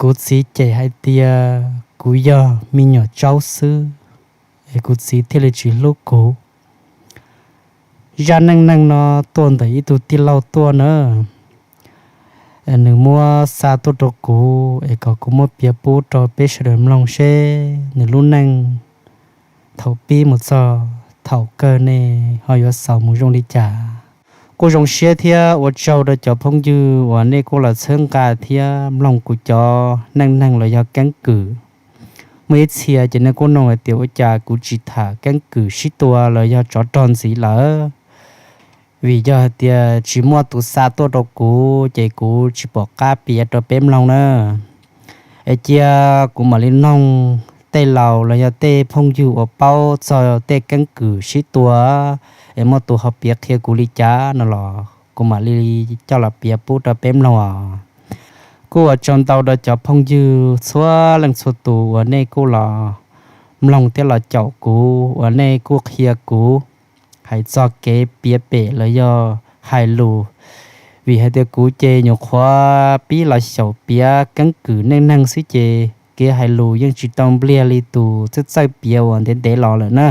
Kuv txiv cem hais tias kuv yog me nyuam tsaub xwb, es kuv txiv thiaj li tsis hlub kuv. Zaj neej neeg no tuaj ntawm ib tug tij laug tuaj na, nws muab xa tuaj rau kuv es kom kuv muab piav pub rau peb sawv daws mloog seb nws lub neej thaum pib mus txog thaum kawg ne ho yuav xaus mus zoo li cas. Kuj zoo siab thiab ua tsaug rau cov phooj ywg uas nej kuj los txhawb nqa thiab mloog kuv cov neej neeg los yog keeb kwm. Muaj ib txhia ces nej kuj nug hais tias ua cas kuv tsis tham keeb kwm sib tua los yog tsov rog ntxiv lawm. Vim yog hais tias tsis muaj tus xa tuaj rau kuv ces kuv tsis pom qab piav rau peb mloog na. Es cia kuv mam li noog tej laus los yog tej phooj ywg uas paub txog tej keeb kwm sib tua, es muaj tus ho piav qhia kuv li cas no los kuv mam li coj los piav pub rau peb mloog os. Kuj ua tsaug ntau rau cov phooj ywg txhua leej txhua tus uas nej kuj los mloog thiab los caum kuv, uas nej kuj qhia kuv hais txog kev piav pem los yog hais lus. Vim hais tias kuv ces nyuam qhuav pib los xyaum piav keeb kwm neej neeg xwb ces kev hais lus yeej tsis tau npliag li tus txawj txawj piav uas ntev ntev los lawm na.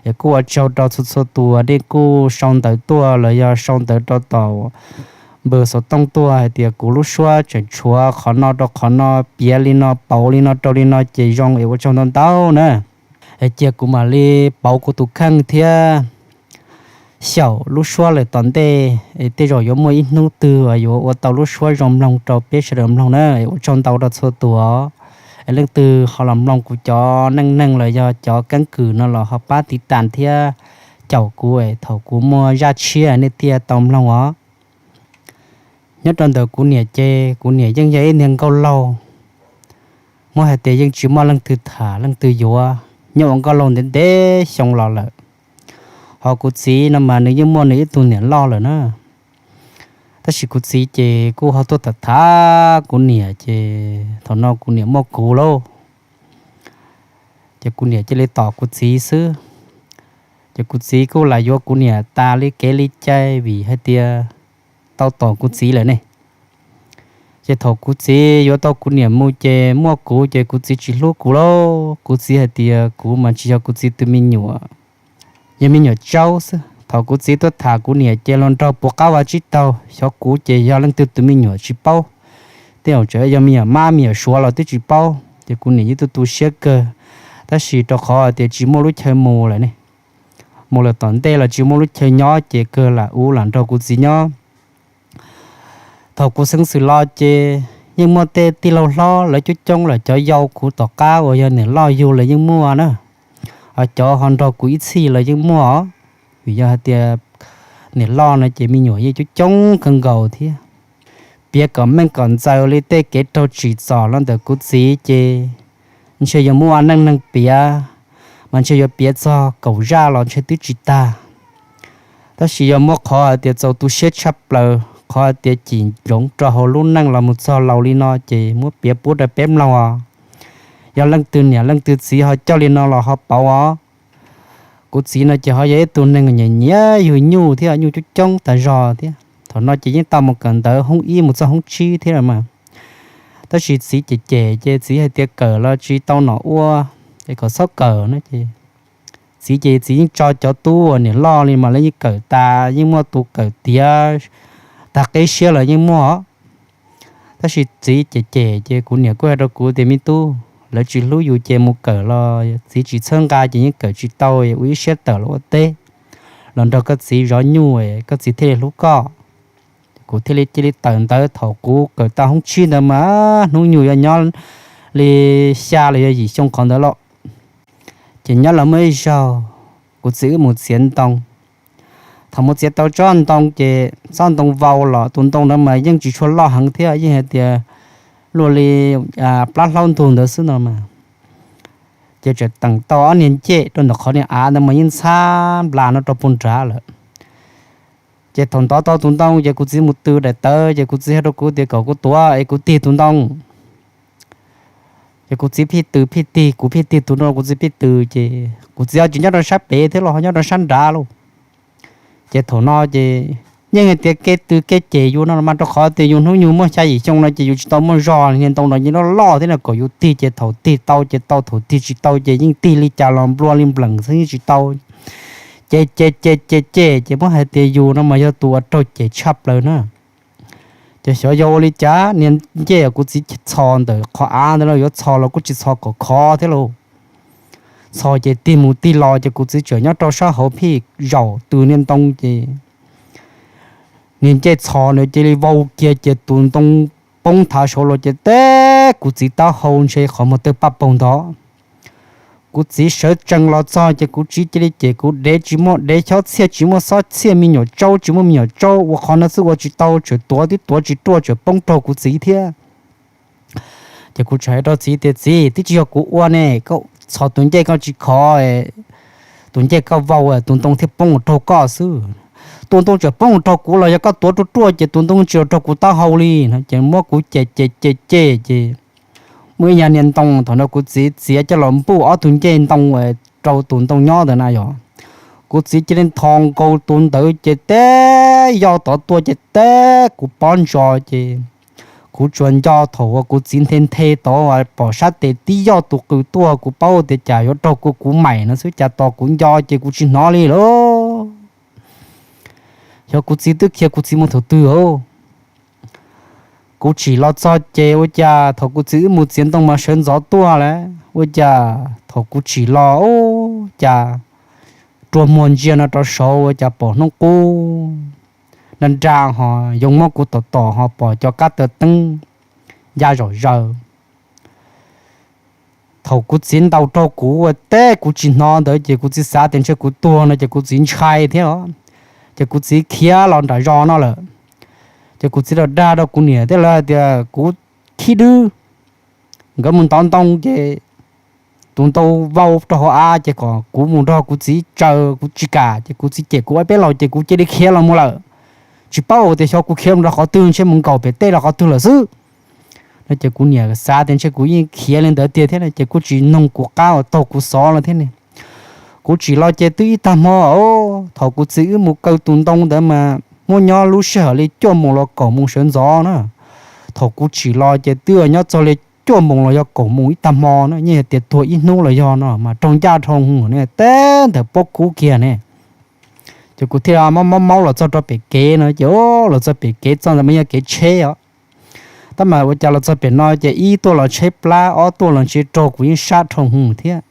Es kuj ua tsaug rau txhua txhua tus uas nej kuj sau ntawv tuaj los yog sau ntawv rau tom npawg xov tooj tuaj hais tias kuv lub suab tseem tshuav qhov no rau qhov no, piav li no pauv li no rau li no ces zoo, es ua tsaug ntau ntau na. Es cia kuv mam li pauv kuv tus kheej thiab xyaum lub suab lawm tom ntej, es tej zaum yuav muaj ib hnub twg uas yuav ua tau lub suab zoo mloog rau peb sawv daws mloog na. Es ua tsaug ntau rau txhua tus os. Es leej twg ho los mloog kuv cov neej neeg los yog cov keeb kwm no los ho pab tiv tas thiab caum kuv es thaum kuv muaj zaj tshiab nej thiaj tau mloog os. Nyob rau ntawm kuv niam ces kuv niam yeej yog ib niag nkauj laug, muab hais tias yeej tsis muaj leej twg tham leej twg yuav nyob ua nkauj laug ntev ntev xyoo los lawm. Ho kuv txiv no mas nws yeej muaj nws ib tug niam loj lawm na. Tab sis kuv txiv ces kuj ho tuaj tham tham kuv niam ces thaum no kuv niam muaj kuv lauj, ces kuv niam cia li tom kuv txiv xwb. Ces kuv txiv kuj lam yuav kuv niam tas li kev li cai vim hais tias tau tom kuv txiv lawm ne. Ces thaum kuv txiv yuav tau kuv niam mus ces muaj kuv ces kuv txiv tsis hlub kuv lauj. Kuv txiv hais tias kuv mas tsis yog kuv txiv tus me nyuam, yog me nyuam tsaub xwb. Thaum kuv txiv tuaj tham kuv niam ces los nrog puas qab vag tsib taug, xyov kuv ces yog leej twg tus me nyuam tsis paub. Tej zaum tseem yog me nyuam mab me nyuam suav los twb tsis paub. Ces kuv niam yeej tu tu siab kawg, tab sis rau qhov tias tsis muaj lub chaw mus lawm ne, mus lawm tom ntej los tsis muaj lub chaw nyob ces kawg lam ua lam nrog kuv txiv nyob. Thaum kuv xeeb xwm los ces yeej muaj tej tij laug hlob lawv coob coob lawm, cov yau kuv tom qab uas yog niam loj yug los yeej muaj na, cov ho nrog kuv ib txhij los yeej muaj os. Vim yog hais tias niam loj no ces me nyuam yeej coob coob kawg nkaus thiab. Piav kom meej kom ntxaws li tej kev raug tsim txom los ntawm kuv txiv ces ntshe yuav muaj neej neeg piav, mas ntshe yuav piav txog kaum zaj los ntshe twb tsis tag. Tab sis yog muab qhov hais tias txaus tu siab tshaj plaws, qhov hais tias cim ntsoov rau hauv lub neej los mus txog laus li no ces muab piav pub rau peb mloog os. Yog leej twg niam leej twg txiv ho coj li no los ho pauv os. Kuv txiv no ces ho yog ib tug neeg nyiam nyiam yug nyuj thiab, nyuj coob coob tas zog thiab. Thaum no ces yeej tau mus kawm ntawv hoob ib mus txog hoob tsib thiab mas. Tab sis txiv cem cem ces txiv hais tias kawm los tsis tau nom ua, es kom txhob kawm no ces txiv ces txiv yeej tso cov tub uas niam loj li mas lawv yeej kawm tas, yeej muaj tus kawm tiav tag qib siab los yeej muaj. Tab sis txiv cem cem ces kuv niam kuj hais rau kuv tias me tub, lawv tsis hlub yus ces mus kawm los txiv tsis txhawb nqa ces yeej kawm tsis tau, ua ib siab tawm los ua teb, los nrog koj txiv zov nyuj koj txiv thiaj li hlub koj. Kuv thiaj li cia li tawm ntawv thaum kuv kawm tau hoob tsib ntawd mas hnub nyoog yuav nyob li xya los yog yim xyoo qhov ntawd los. Ces nyob los muaj ib zaug kuv txiv wb mus txiav ntoo. Thaum mus txiav tau tsob ntoo ces tsob ntoo vau los tus ntoo ntawd mas yeej tsis tshua loj heev thiab, yeej hais tias luaj li plab hlaub ntug ntawd xwb no mas. Ces tseem teem tau ob niag ncej rau ntawm qhov niag av ntawd mas yeej ntxhab nplas no rau puag nrad lawm. Ces thaum ntov tau tus ntoo ces kuv txiv mus tw daim tawv ces kuv txiv hais rau kuv tias kom kuv tuav es kuv tig tus ntoo. Ces kuv txiv phij tw phij tig, kuv phij tig tus ntoo, kuv txiv phij tw ces kuv txiv ho tsis nyob rau sab pem thiab los ho nyob rau sab nrad lauj. Ces thaum no ces Yeej hais tias kev tw kev cem yus no mas rau qhov tias yus hnub nyoog muaj xya yim xyoo no ces yus tsis tau muaj zog, niag ntoo no yeej loj loj thiab no, kom yus tig ces thaum tig tau ces tau, thaum tig tsis tau ces yeej tig li cas los nplua li npleem xwb yeej tsis tau. Ces ces ces ces ces ces muab hais tias yus no mas yog tus uas raug cem tshaj plaws na. Ces xyov yog ua li cas niag ncej kuv txiv txhos ntawm qhov av ntawd los yuav txhos los kuj tsis txhos kom khov thiab lauj. Txhos ces tig mus tig los ces kuv txiv tseem nyob rau sab hauv phij zaum tws niag ntoo ces niag ncej txhos nws cia li vau kiag ces tus ntoo poob thav saud los ces teb kuv txiv taub hau ntshe qhov muag tawg paj paug ntawd. Kuv txiv sawv tsees los txog ces kuv txiv cia li cem kuv dev tsis muaj dev, xob txhiaj tsis muaj xob txhiaj, me nyuam tsaub tsis muaj me nyuam tsaub, ua qhov no xwb ua tsis tau, tseem tuav twb tuav tsis ruaj, tseem poob raug kuv txiv thiab. Ces kuv tseem hais rau txiv tias, Txiv, twb tsis yog kuv ua ne, koj txhos tus ncej koj tsis khov, tus ncej koj vau tus ntoo thiaj poob mus raug koj xwb. Tus ntoo tseem poob mus raug kuv los yog koj tuav ruaj ruaj ces tus ntoo tsis los raug kuv taub hau li no. Ces muab kuv cem cem cem cem ces muaj ib yav niag ntoo thaum no kuv txiv txiav coj los npuj ob tug ncej ntoo rau tus ntoo nyob ntawd na yog. Kuv txiv cia li nthos nkaus tus ntawd ces teb yoj tod tuaj ces teb kuv pob ntsos ces kuv tsuas nco thaum uas kuv txiv nthe nthe tod pom sab tes tib yoj tus qws tuaj, kuv paub tias cas yuav raug kuv kuv maim no xwb, cas tos kuv nco ces kuv tsis hnov li lauj. Xyov kuv txiv twb khiav kuv txiv mus thaum twg os. Kuv tsim los txog ces ua cas thaum kuv txiv wb mus txiav ntoo mas sawv ntxov tuaj lawm, ua cas thaum kuv tsim los ub cas rua muag ntsia no rau saud ua cas pom hnub qub nra nra ho yoo muab kuv tom tom ho pom cov kab taw teeb ncaj zom zaws. Thaum kuv txiv ntaus rau kuv ua teb kuv tsis hnov ntawd ces kuv txiv xav tias ntshe kuv tuag no ces kuv txiv ntshai thiab os. Ces kuv txiv khiav los nram zos no lawm. Ces kuv txiv los dag rau kuv niam thiab lawv tias kuv khib dwb, nkawd mus ntov ntoo ces tus ntoo vau rau hauv av ces kom kuv mus nrog kuv txiv tsaws kuv tsis kam ces kuv txiv cem kuv ob peb los ces kuv cia li khiav los mus lawm. Tsis paub tias xyov kuv khiav mus rau qhov twg, ntshe mus nkaum pem tej los qhov twg lawm xwb no. Ces kuv niam xav tias ntshe kuv yeej khiav li ntawd tiag thiab ces kuj tsis noog kuv qab uas taug kuv xov los thiab ne. Kuv tsim los ces twb ib tag hmo os, thaum kuv txiv wb mus kaw tus ntoo ntawd mas muab nyob lub sij hawm li cuaj moos los kaum moos sawv ntxov na. Thaum kuv tsim los ces twb nyob txog li cuaj moos los yog kaum moos ib tag hmo na, yeej yog tias tuag ib hnub los yog no mas raug ncaj dhau hwv ne, teb ntawm pob kub kiag ne. Ces kuv thiaj mob mob maub los txog rau pem kev no ces los txog pem kev txoj ntawd mas yog kev tsheb os. Tab mas ua cas los txog pem no ces ib tuaj los tsheb plab, ob tuaj los ntshe raug kuv yeej sab dhau hwv thiab.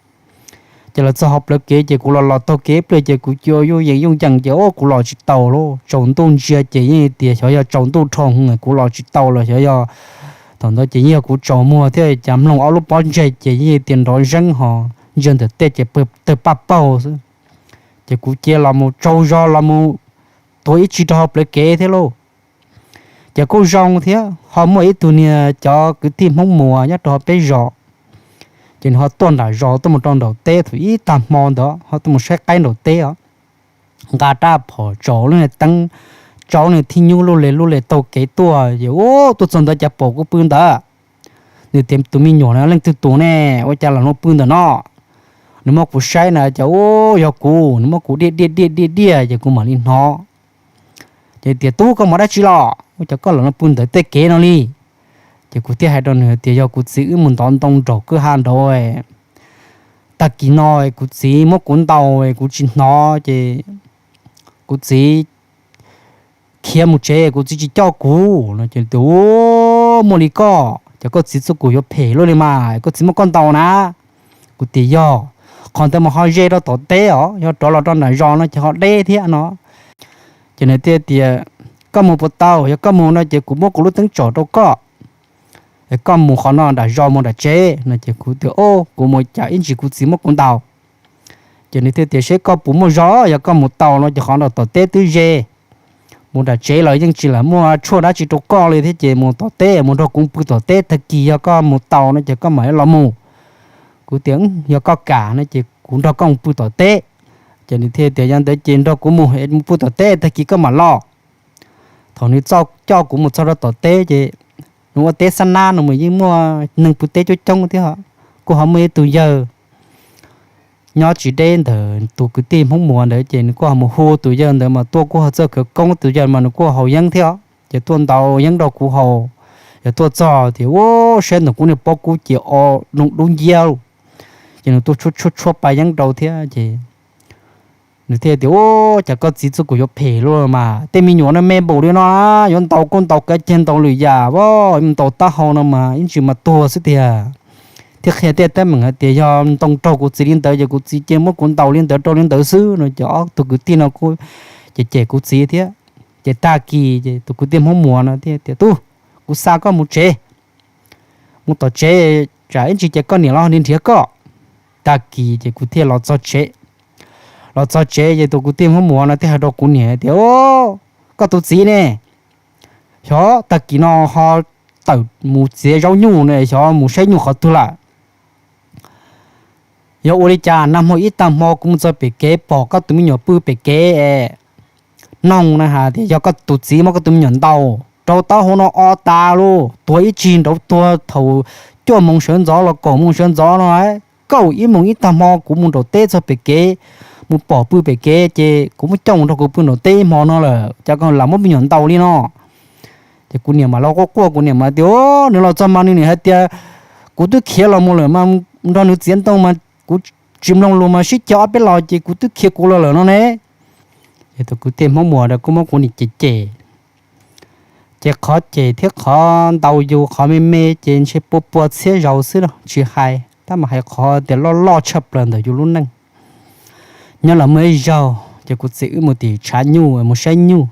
Ces los txog hauv plawv kev ces kuv los los taug kev ib pliag ces kuv cia yooj yees yooj yees ces kuv los tsis tau lauj, tsaus ntuj ntsia ces yeej tias xyov yog tsaus ntuj dhau hwv kuv los tsis tau los xyov yog thaum ntawd ces yeej yog kuv tsaus muag thiab cas mloog ob lub pob ntseg ces yeej tias nrov zeeb ho ntsia ntawm tej ces tawg paj paug xwb. Ces kuv cia los mus tsaug zog los mus tuav ib tsi rau hauv plawv kev thiab lauj. Ces kuj zoo thiab ho muaj ib tug niag cov kwv tij Hmoob Muas nyob rau hauv peb zos, ces nws ho tuaj nram zos tuaj mus rau nraum teb thaum ib tag hmo ntawd ho tuaj mus saib qaib nraum teb os. Nqa rab phom tsaus lub niag teeb, tsaus lub niag thib nyub lub le lub le taug kev tuaj ces ub tuaj txog ntawd cas pom kuv pw ntawd. Nws tias tus me nyuam no leej twg tus ne, ua cas los no pw ntawm no? Nws muab kuv saib na ces ub yog kuv, nws muab kuv diaj diaj diaj diaj diaj ces kuv mam li hnov. Ces tias tub koj mus dab tsi los, ua cas koj los no pw ntawm tej kev no li? Ces kuv thiaj hais rau nws tias yog kuv txiv wb mus ntov ntoo nraum kwj ha nraud, tag kis no kuv txiv muab kuv ntaus kuv tsis hnov ces kuv txiv khiav mus tsev kuv txiv tsis coj kuv no ces tias ub muaj li koj ces koj txiv txuj kum yuav phem luaj li mas koj txiv muab koj ntaus na. Kuv tias yog, qhov ntawd mas ho ze rau tom teb os, yog rov los rau nram zos no ces ho deb thiab no. Ces nws thiaj tias koj mus puas tau, yog koj mus no ces kuv muab kuv lub teeb tsom rau koj, koj mus qhov no nram zos mus nram tsev no ces kuv tias o kuv mus cas ib ntsis kuv txiv muab kuv ntaus. Ces nws thiaj tias seb koj puas muaj zog, yog koj mus tau no ces qhov nram tom teb twb ze, mus nram tsev los yeej tsis lam muaj tshuaj dab tsi rau koj li thiab ces mus tom teb mus nrog kuv pw tom teb, tag kis yog koj mus tau no ces koj mam los mus. Kuv tias yog koj kam no ces kuv nrog koj mus pw tom teb. Ces nws thiaj tias yog ntawd ces nrog kuv mus mus pw tom teb tag kis koj mam los. Thaum nws coj kuv mus txog rau tom teb ces nws ua teb xab nab no mas yeej muaj neeg pw teb coob coob thiab, kuj ho muaj ib tug yawg nyob tsis deb ntawm tus kwv tij Hmoob Muas ntawd ces nws kuj ho mus hu tus yawg ntawd mas tuaj kuj ho txawj khawv koob, tus yawg mas nws kuj haus yeeb thiab ces tuaj ntaus yeeb rau kuv haus. Yog tuaj txog tias ua saib ntawm kuv niag pob kub ces o, noo dub nciab lawm. Ces nws tuaj tshuab tshuab tshuab pa yeeb rau thiab ces nws thiaj tias, Ua cas koj txiv txuj kum yuav phem luaj mas, tej me nyuam no me npaum li no, yuav ntaus kuj ntaus kav ceg ntaus lwm yam, mus ntaus taub hau no mas ib ntsis mas tuag xwb tiag. Thiab qhia tej teeb meem hais tias yog ntoo raug kuv txiv li ntawd ces kuv txiv cia muab kuv ntaus li ntawd rau li ntawd xwb no. Ces ob tug kwv tij no kuj cem cem kuv txiv thiab. Ces tag kis ces tus kwv tij Hmoob Muas no thiaj tias, Tub, kuv xa koj mus tsev, mus tom tsev, tsam ib ntsis ces koj niam los nrhiav koj. Tag kis ces kuv thiaj los txog tsev. Los txog tsev ces tus kwv tij Hmoob Muas no thiaj hais rau kuv niam tias, Koj tus txiv ne, xyov tag kis no ho tawm mus txiav zaub nyuj ne, xyov mus saib nyuj qhov twg lawm. Yog ua li cas nag hmo ib tag hmo kuv mus txog pem kev pom koj tus me nyuam pw pem kev, noog na has tias yog koj tus txiv muab koj tus me nyuam ntaus rau taub hau no o tas lauj, tuag ib tsig nraud, tuag thaum cuaj moos sawv ntxov los kaum moos sawv ntxov no. Kaum ib moos ib tag hmo kuv mus nraum teb txog pem kev, mus pom pw pem kev ces kuv muab coj mus nrog kuv pw nraum teb ib hmo no lawm, cas koj lam muab me nyuam ntaus li no. Ces kuv niam mam los quaj quaj, kuv niam mas tias, Nws los txog mas nws niam hais tias kuv twb khiav los mus lawm mas, nrog nws txiav ntoo mas kuv tsis mloog lus mas sib cav ob peb los ces kuv twb khiav kuv los lawm no ne. Ces tus kwv tij Hmoob Muas kuj muab kuv niam cem cem. Ces qhov cem thiab qhov ntaus yus qhov me me ces ntshe pua pua txhiab zaus xwb los tsis hais, tab mas hais qhov tias loj loj tshaj plaws ntawm yus lub neej. Nyob los muaj ib zaug ces kuv txiv wb mus tim tshav nyuj mus saib nyuj.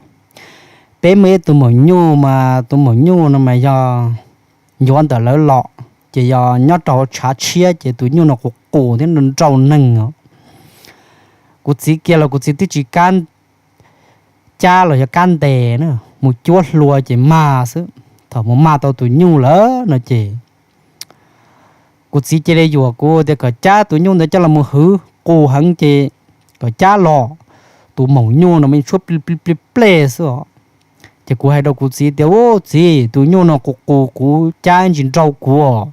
Peb muaj ib tug maum nyuj mas tus maum nyuj no mas yog yuav ntawm lawv los, ces yog nyob rau hauv tshav tshiab ces tus nyuj no qus qus thiab nrau neeg os. Kuv txiv kiag los kuv txiv twb tsis kam cab los yog kab ntes na, mus cuab hlua ces mag xwb. Thaum mus mag tau tus nyuj lawm no ces kuv txiv cia li yuam kuv tias kom cab tus nyuj ntawd coj los mus hwv, qus heev ces kom cab los. Tus maum nyuj no mas tshuab plig plig plig plej xwb os. Ces kuv hais rau kuv txiv tias, Ub txiv, tus nyuj no qus qus kuv cab ntsis nrau kuv os.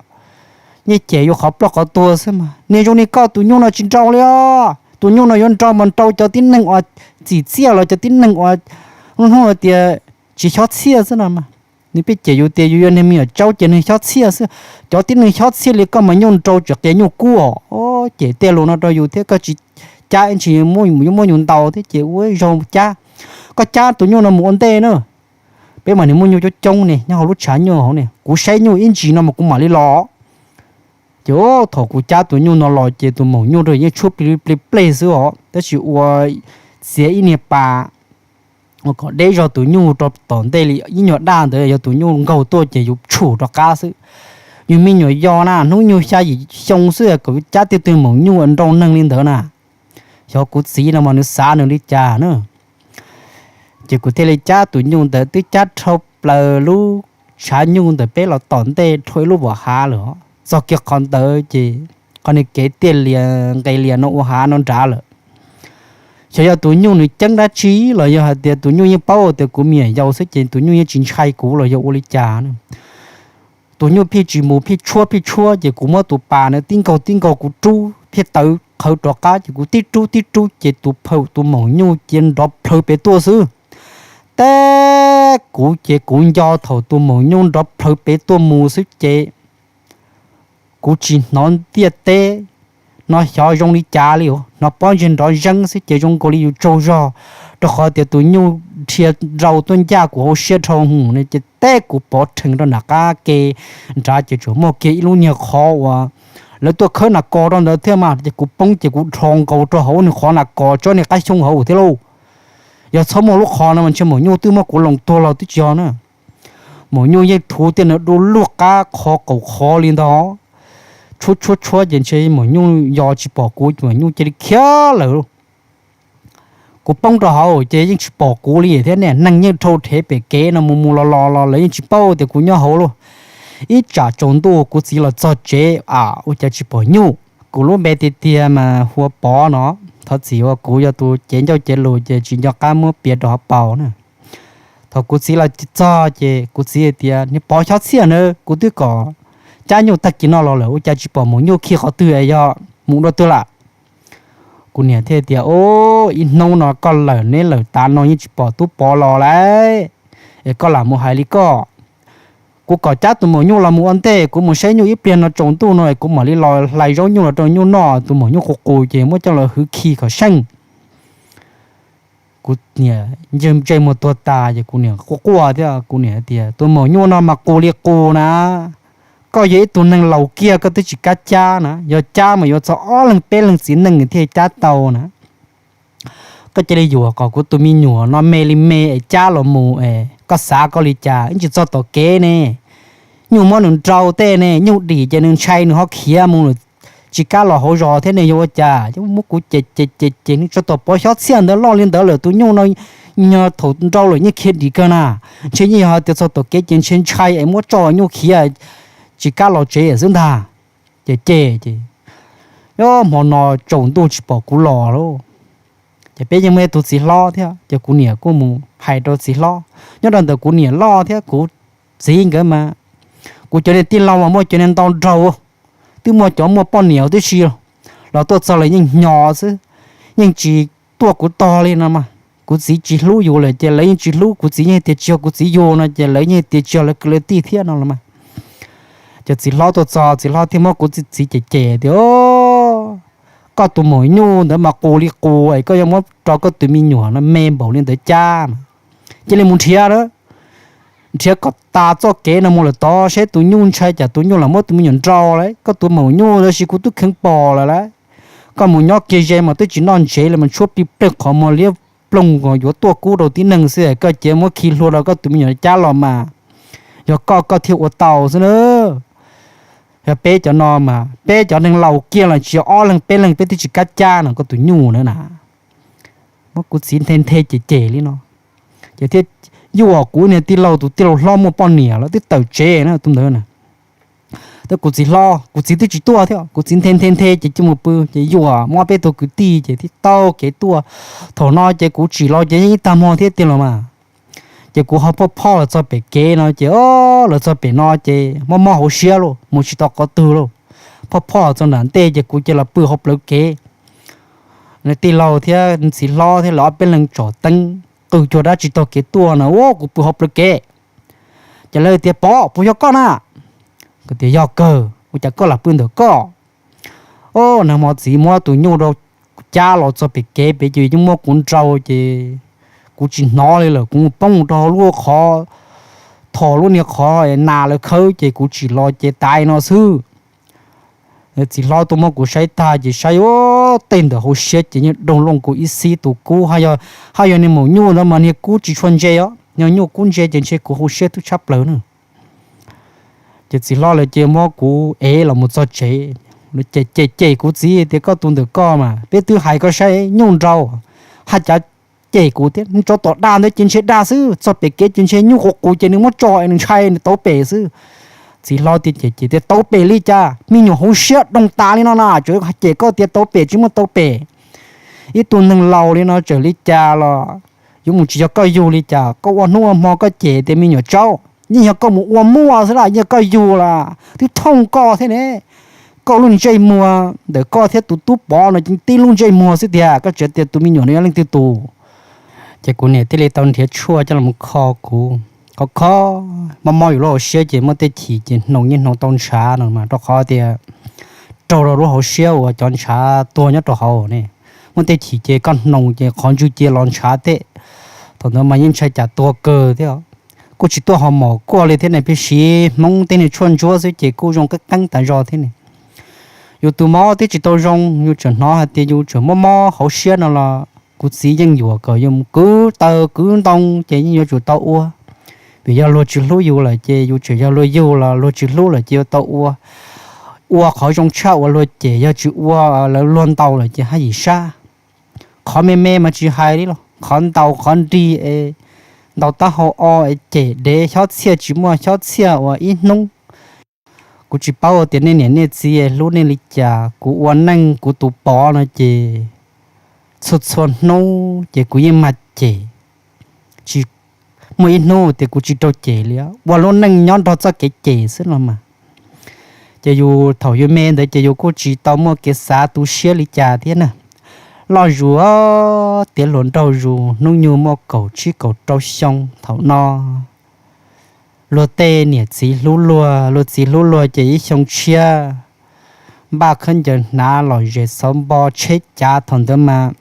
Yeej cem yuav qhov ploj qhov tuag xwb mas, niag zoo li koj tus nyuj no tsis nrau li os. Tus nyuj no yuav nrau mas nrau cov tib neeg uas txim txiaj los cov tib neeg uas hnub hais tias tsis xyob txhiaj xwb no mas. Nws pheej cem yus tias yus yog niag me nyuam tsaub ces neeg xyob txhiaj xwb. Cov tib neeg xyob txhiaj li koj mas nyuj nrau tsis qias nyuj kub os. Cem tej lus no rau yus thiab koj tsis cab ntsis yuav muab yus ntaus thiab ces ua zaug cab. Koj cab tus nyuj no mus ua ntej na. Peb mas nws muaj nyuj coob coob ne nyob hauv lub tshav nyuj hauv ne, kuv saib nyuj ib ntsis no mas kuv mam li los. Ces thaum kuv cab tus nyuj no los ces tus maum nyuj rau yeej tshuab plig plig plej xwb os, tab sis ua txiav ib niag pas ua kom deb zog tus nyuj rau tom ntej li ib nyuag daj ntawd, yog tus nyuj nkaug tuaj ces yus tshum rov qab xwb. Yus me nyuam yau na, hnub nyoog xya yim xyoo xwb kom cab tej tug maum nyuj nrau neeg li ntawd na. Xyov kuv txiv no mas nws xav nws li cas na. Ces kuv thiaj li cab tus nyuj ntawd twb cab dhau plaws lub tshav nyuj ntawm peb los tom ntej dhau ib lub vam hav lawm. Txog kiag qhov ntawd ces qhov niag kev tiaj lias nqes lias no ua hav no nrad lawm. Xyov yog tus nyuj nws ceeb dab tsi los yog hais tias tus nyuj yeej paub tias kuv me nyuam yau xwb ces tus nyuj yeej tsis ntshai kuv los yog ua li cas. Tus nyuj pheej tsis mus, pheej tshuab pheej tshuab ces kuv muab tus pas na tib nkaug tib nkaug kuv rub pheej tawv qhawv rov qab ces kuv tib rub tib rub ces tus phau tus maum nyuj cia nrov plhawv pem tuaj xwb. Tab kuv ces kuv nco thaum tus maum nyuj nrov plhawv pem tuaj mus xwb ces kuv tsis hnov ntiaj teb no xyov zoo li cas li, hnov pob ntseg nrov zeeb xwb ces zoo nkaus li yus tsaug zog, rau qhov tias tus nyuj dhia nrau tuaj ncaj kuv hauv siab dhau hwv no ces teb kuv pov rhees rau nram qab ke nrad ces tsuas muaj kiag ib lub niag qhov uas lawv tuaj khawb nas kos rau ntawd thiab mas ces kuv poob ces kuv dhos nkaus rau hauv niag qhov nas kos tsob niag qab xyoob hauv thiab lauj. Yog txhob muaj lub qhov no mas ntshe maum nyuj twb muab kuv loos tuag los twb tsis yog na. Maum nyuj yeej thuv tiaj na du lug qab qhov qaum qhov li ntawd. Tshuab tshuab tshuab ces ntshe maum nyuj yos tsis pom kuv, maum nyuj cia li khiav lawm. Kuv poob rau hauv ces yeej tsis pom kuv li thiab ne, neeg yeej dhau rhev pem kev no mus mus los los los lawv yeej tsis paub tias kuv nyob hauv lauj. Ib tsam tsaus ntuj kuv txiv los txog tsev a, ua cas tsis pom nyuj. Kuv lub npe tiag tiag mas hu ua Pov no. Thov txim uas kuv yog tus cev ncauj cev lus ces tsis nco qab muab piav rau hauv paus na. Thaum kuv txiv los txog ces kuv txiv tias, Niag Pov xyob txhiaj na, kuv twb kom cab nyuj tag kis no los lawm ua cas tsis pom maum nyuj khi qhov twg es yog mus dua twg lawm? Kuv niam thiaj tias, Ub, ib hnub no koj lawm neb lawm tas no yeej tsis pom tub Pov los lawm, es koj lam mus hais li koj. Kuv kom cab tus maum nyuj los mus ua ntej, kuv mus saib nyuj ib pliag no tsaus ntuj no es kuv mam li los hlais zaub nyuj los rau nyuj noj. Tus maum nyuj qus qus ces muab coj los hwv khi kom seej. Kuv niam ntsej muag tuag tas ces kuv niam quaj quaj thiab. Kuv niam tias, Tus maum nyuj no mas qus li qus na, koj yog ib tug neeg laus kiag koj twb tsis kam cab na, yog cab mas yuav txog ob leeg peb leeg txiv neej thiaj cab tau na. Koj cia li yuam kom kuv tus me nyuam no me li me es cab los mus es koj xav koj li cas, ib ntsis txog tom kev ne, nyuj muab nws nrau tej ne, nyuj dim ces nws ntshai nws ho khiav mus lawm, tsis kam los hauv zos thiab ne, yuav ua cas? Muab kuv cem cem cem cem, nws tsuas tom Pov xyob txhiaj ntawd loj li ntawd lawm, tus nyuj no yog thaum nrau lawm yeej khiav dim kawg na, ntshe yeej yog hais tias txog tom kev ces ntshe ntshai es muab tso nyuj khiav, tsis kam los tsev xwb ntag. Ces cem ces, o, hmo no tsaus ntuj tsis pom kuv los lauj. Ces peb yeej muaj ib tug txiv hlob thiab, ces kuv niam kuj mus hais rau txiv hlob. Nyob rau ntawm kuv niam loj thiab kuv txiv nkawd mas, kuv cov niag tij laug mas muaj cov niag ntau nraug, twb muaj cov muaj poj niam tib si los tuaj txog lawv yeej hnyos xwb, yeej tsis tuaj kuv tog li no mas. Kuv txiv tsis hlub yus lawm ces lawv yeej tsis hlub, kuv txiv yeej tias tsis yog kuv txiv yug no ces lawv yeej tias tsis yog lawv kwv lawv tij thiab no los mas. Ces txiv hlob tuaj txog, txiv hlob thiaj muab kuv txiv cem cem tias, Koj tus maum nyuj ntawd mas qus li qus es koj yuav muab rau koj tus me nyuam no me npaum li ntawd cab mas cia li mus nrhiav a, nrhiav kom tas txoj kev no mus lawm tod, saib tus nyuj ntshai cas tus nyuj los muab tus me nyuam nrau lawm. Koj tus maum nyuj ntawd sis kuv twb kheev pom lawm lauj. Koj mus nyob kiag ze mas twb tsis noj ntsev li mas tshuab plig plawg qhov muag liab ploog yuav tuaj kub rau tib neeg xwb, koj cia muab khi hlua rau koj tus me nyuam cab los mas, yog koj koj thiaj ua tau xwb na. Yog peb cov no mas peb cov neeg laus kiag los tsis yog ob leeg peb leeg peb twb tsis kam cab no koj tus nyuj na na. Muab kuv txiv nthe nthe cem cem li no, ces thiaj yuam kuv niag tij laug tus tij laug hlob muaj poj niam lawm twb tawm tsev na tus ntawd na. Tab kuv txiv hlob kuv txiv twb tsis tuaj thiab, kuv txiv nthe nthe nthe ces cia mus pw, ces yuam muab peb tug kwv tij ces thiaj taug kev tuaj. Thaum no ces kuv tsim los ces yeej ib tag hmo thiab tiag los mas. Ces kuv ho phoj phoj los txog pem kev no ces, o, los txog pem no ces mob mob hauv siab lauj, mus tsis tau qhov twg lauj. Phoj phoj los txog nram ntej ces kuv cia los pw hauv plawv kev. Tij laug thiab txiv hlob thiab lawv ob peb leeg tsom teeb qw cuag dab tsi taug kev tuaj no, ua kuv pw hauv plawv kev. Ces lawv tias, Pov, puas yog koj na? Kuv tias, Yog kawg, ua cas koj lam pw ntawm koj? O, nag hmo txiv muab tus nyuj rau cab los txog pem kev pem ces yeej muab kuv nrau ces kuv tsis hnov li lawm, kuv mus poob rau hauv lub qhov, thom lub niag qhov nas lawv khawb ces kuv tsim los ces tas no xwb. Txiv hlob tuaj muab kuv saib tag ces saib, o, tej ntawm hauv siab ces yeej doog looj kuv ib xib tus kub, haj yog niag maum nyuj ntawd mas niag kub tsis tshua ntse os, niag nyuj kub ntse ces ntshe kuv hauv siab twb tshab plaws na. Ces txiv hlob lawv ces muab kuv ev los mus txog tsev, lawv cem cem cem kuv txiv tias, Koj tus ntawm koj mas peb twb hais koj saib nyuj nrau, haj cav cem kuv thiab, tsov tom dag ntawd ces ntshe dag xwb, txog pem kev ces ntshe nyuj qus qus ces nws muab tso es nws ntshai nws tau pem xwb. Txiv hlob tias, Cem cem tias tau pem li cas, me nyuam hauv siab doog tas li no na, tseem cem koj tias tau pem tsis muaj tau pem. Ib tug neeg laus li no tseem li cas los yuav mus tsis yog koj yug li cas, koj ua hnub ua hmo koj cem tias me nyuam tsaub, yeej yog koj mus ua muaj xwb las, yeej yog koj yug las, twb thooj koj thiab ne. Koj lub ntsej muag ntawm koj thiab tus tub Pov no ces tib lub ntsej muag xwb tiag, koj tseem tias tus me nyuam no yog leej twg tus. Ces kuv niam thiaj li tau nrhiav tshuaj coj los kho kuv, kho kho, mob mob yus lub hauv siab ces muaj tej chim ces hnoos yeej hnoos tau ntshav no mas, rau qhov tias raug rau lub hauv siab uas cov ntshav tuag nyob rau hauv ne. Muaj tej chim ces koj hnoos ces qhov ntswg cia los ntshav tej. Thaum ntawd mas yeej ntshai cas tuag kawg thiab. Kuj tsis tuaj ho mom kuaj li thiab ne, pheej siv Hmoob tej niag tshuaj ntsuab xwb ces kuj zoo qeeb qeeb tas zog thiab ne. Yus tus mob twb tsis tau zoo, yus tseem hnov hais tias yus tseem mob mob hauv siab no los kuv txiv yeej yuam kom yus mus kwv taws kwv ntoo ces yeej yuav tsum tau ua. Vim yog luag tsis hlub yus lawm ces yus tseem yog luag yug los luag tsis hlub lawm ces yuav tau ua. Ua qhov zoo tshaj uas luag cem, yog tsis ua lawv luag ntaus lawm ces haj yam sab. Qhov me me mas tsis hais li los qhov ntaus qhov nrig es ntaus taub hau o es cem dev xyob txhiaj tsis muaj xyob txhiaj uas ib hnub. Kuv tsis paub tias nej niam nej txiv hlub nej li cas, kuv ua neej kuv tus Pov no ces txhua txhua hnub ces kuv yeej mag cem, tsis muaj ib hnub tias kuv tsis raug cem li, ua lub neej nyob nrog txoj kev cem xwb los mas. Ces yus thaum yus me ntawd ces yus kuj tsis tau muaj kev xav tu siab li cas thiab na. Loj zus tiav hluas nraug zus, hnub nyoog muaj kaum tsib kaum rau xyoo thaum no. Luag tej niam txiv hlub luag, luag txiv hlub luag ces ib xyoo tshiab npaj khaub ncaws hnav los zes xauv npo tsheb cav thaum ntawd mas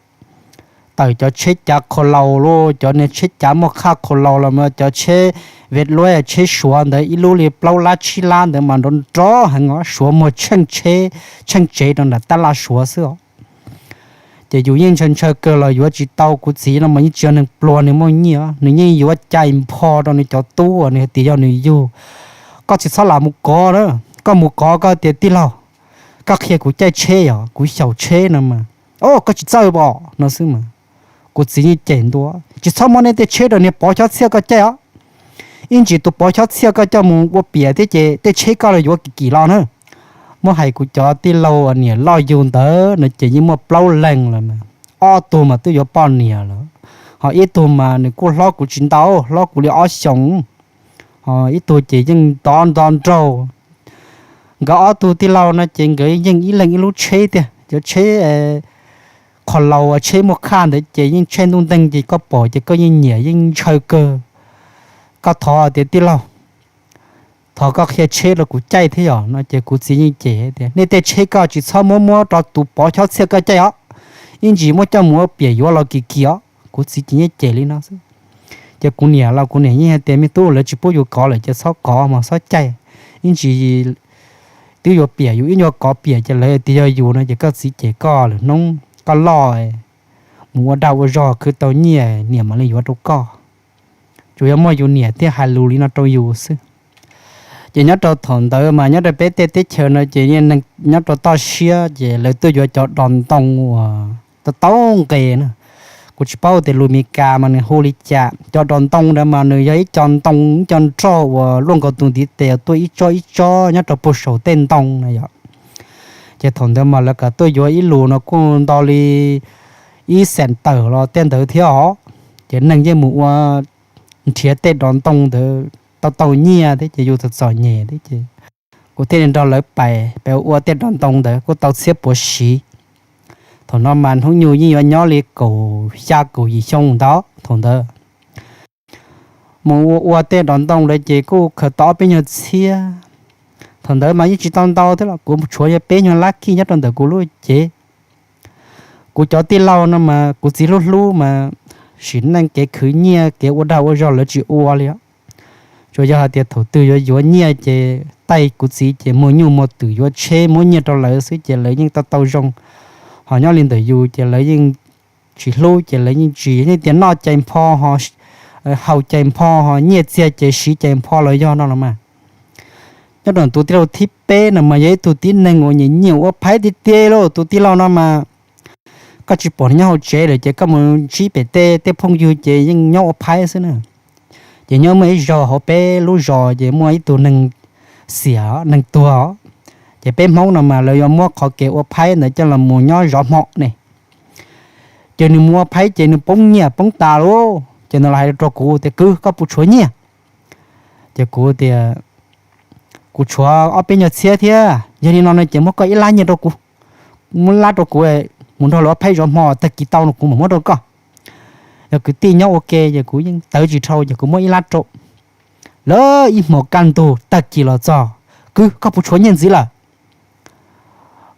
tawm cov tsheb cav qhau laus lauj, cov niag tsheb cav muaj qhaj qhau laus los mas cov tsheb Vej Luab, tsheb Suav ntawd ib lub li plaub lab tsib lab ntawd mas nrov nrov heev os, Suav muag tsheej tsheb tsheej tsev rau nram tab laj Suav xwb os. Ces yus yeej ntshaw ntshaw kawg los yuav tsis tau, kuv txiv no mas yeej tsis yog neeg pluag, nws muaj nyiaj, nws yeej yuav cais npho rau nws cov tub uas nws hais tias yog nws yug. Koj tsis txhob lam mus kov na, koj mus kov koj tias tij laug, koj qhia kuv caij tsheb os, kuv xyaum tsheb no mas, o koj tsis txawj pom no xwb mas. Kuv txiv yeej cem ntua, tsis txhob muab nej tej tsheb rau niag Pov Xyob Txhiaj koj caij os. Ib ntsis tus Pov Xyob Txhiaj koj coj mus ua piam thiab ces tej tsheb koj los yuav kim kim los na. Muab hais kuv cov tij laug niam loj yug ntawd no ces yeej muaj plaub leeg lawm mas, ob tug mas twb yuav poj niam lawm, ho ib tug mas nws kuj hlob kuv tsis ntau, hlob kuv li ob xyoos, ho ib tug ces yeej nto nto nraug. Nkawd ob tug tij laug no ces nkawd yeej ib leeg ib lub tsheb tiag, cov tsheb qhov laus tsheb muaj qhaj ntawd ces yeej tsheej ntuj nteeg ces koj pom ces koj yeej nyiam yeej ntshaw kawg. Koj thov tias tij laug, thov koj qhia tsheb rau kuv caij thiab yom no ces kuv txiv yeej cem tias nej tej tsheb koj tsis txhob muab muab rau tus Pov Xyob Txhiaj koj caij os, ib ntsis muab coj mus ua piam yuav los kim kim os. Kuv txiv ces yeej cem li no xwb. Ces kuv niam los kuv niam yeej hais tias me tub, lawv tsis pub yus kov lawm ces txhob kov mas txhob caij, ib ntsis twb yuav piam yus ib nyuag kov piam ces lawv tias yog yus no ces koj txiv cem koj lwm hnub koj loj mus ua dag ua zog khwv tau nyiaj niam mam li yuav rau koj. Tsuas yog muaj yus niam thiaj hais lus li no rau yus xwb. Ces nyob rau thaum ntawd mas nyob rau peb tej teb chaws no ces nyob rau toj siab ces lawv tuaj yuav cov dos ntoo uas tau tau nqes na. Kuv tsis paub tias lus Meskas mas nws hu li cas, cov dos ntoo ntawd mas nws yog ib co ntoo ib co nroj uas luaj nkaus tus ntiv tes tuaj ib tsob ib tsob nyob rau puag saum tej ntoo na yom. Ces thaum ntawd mas lawv kam tuaj yuav ib lus no kuj nto li ib xees tawm los tej ntawd thiab os. Ces neeg yeej mus ua nrhiav tej dos ntoo ntawd tau tau nyiaj thiab ces yus txom txom nyem thiab ces kuv thiaj li nrog lawv pais pais ua tej dos ntoo ntawd kuj tau txhiab puav siv. Thaum no mas hnub nyoog yeej yuav nyob li kaum xya kaum yim xyoo ntawd thaum ntawd. Mus ua ua tej dos ntoo ntawd ces kuj khaws tau ob peb nyuag txhiab. Thaum ntawd mas yeej tsis tau ntau thiab los kuv tshuav yog peb nyuag lab kij nyob rau ntawm kuv lub cev. Kuv cov tij laug no mas kuv txiv hlub hlub mas sim neej kev khwv nyiaj kev ua dag ua zog lawv tsis ua li os. Tsuas yog hais tias thaum twg yuav yuav nyiaj ces taij kuv txiv ces muag nyuj muag twm yuav tsheb muab nyiaj rau lawv xwb ces lawv yeej tau tau zoo. Ho nyob li ntawm yus ces lawv yeej tsis hlub ces lawv yeej tsis, yeej tias noj cais npho ho haus cais npho ho nyiaj txiag ces siv cais npho los yog no los mas. Nyob rau tus tij laug thib peb no mas yog ib tug tib neeg uas nyiam nyiam ua phaib tiag tiag lauj. Tus tij laug no mas koj tsis pom nyob hauv tsev lawm ces koj mus ntsib pem tej tej phooj ywg ces yeej nyob ua phaib xwb na. Ces nyob muaj ib zaug hauv peb lub zos ces muaj ib tug neeg xiam neeg tuag, ces peb Hmoob no mas lawv yuav muab qhov kev ua phaib ntawd coj los mus nyob zov hmo ne. Ces nws mus ua phaib ces nws poob nyiaj poob tas lauj. Ces nws los hais rau kuv tias kwv, koj puas tshuav nyiaj? Ces kuv tias kuv tshuav ob peb nyuag txhiab thiab, yog li no no ces muab koj ib lab nyiaj rau kuv, muab lab rau kuv mus nrog lawv ua phaib zov hmo, tag kis tau no kuv mam muab rau koj. Yog kwv tij nyob ua ke ces kuv yeej tawv tsis dhau ces kuv muab ib lab rau. Lawv ib hmos kaj ntug tag kis los txog, kwv, koj puas tshuav nyiaj ntxiv lawm?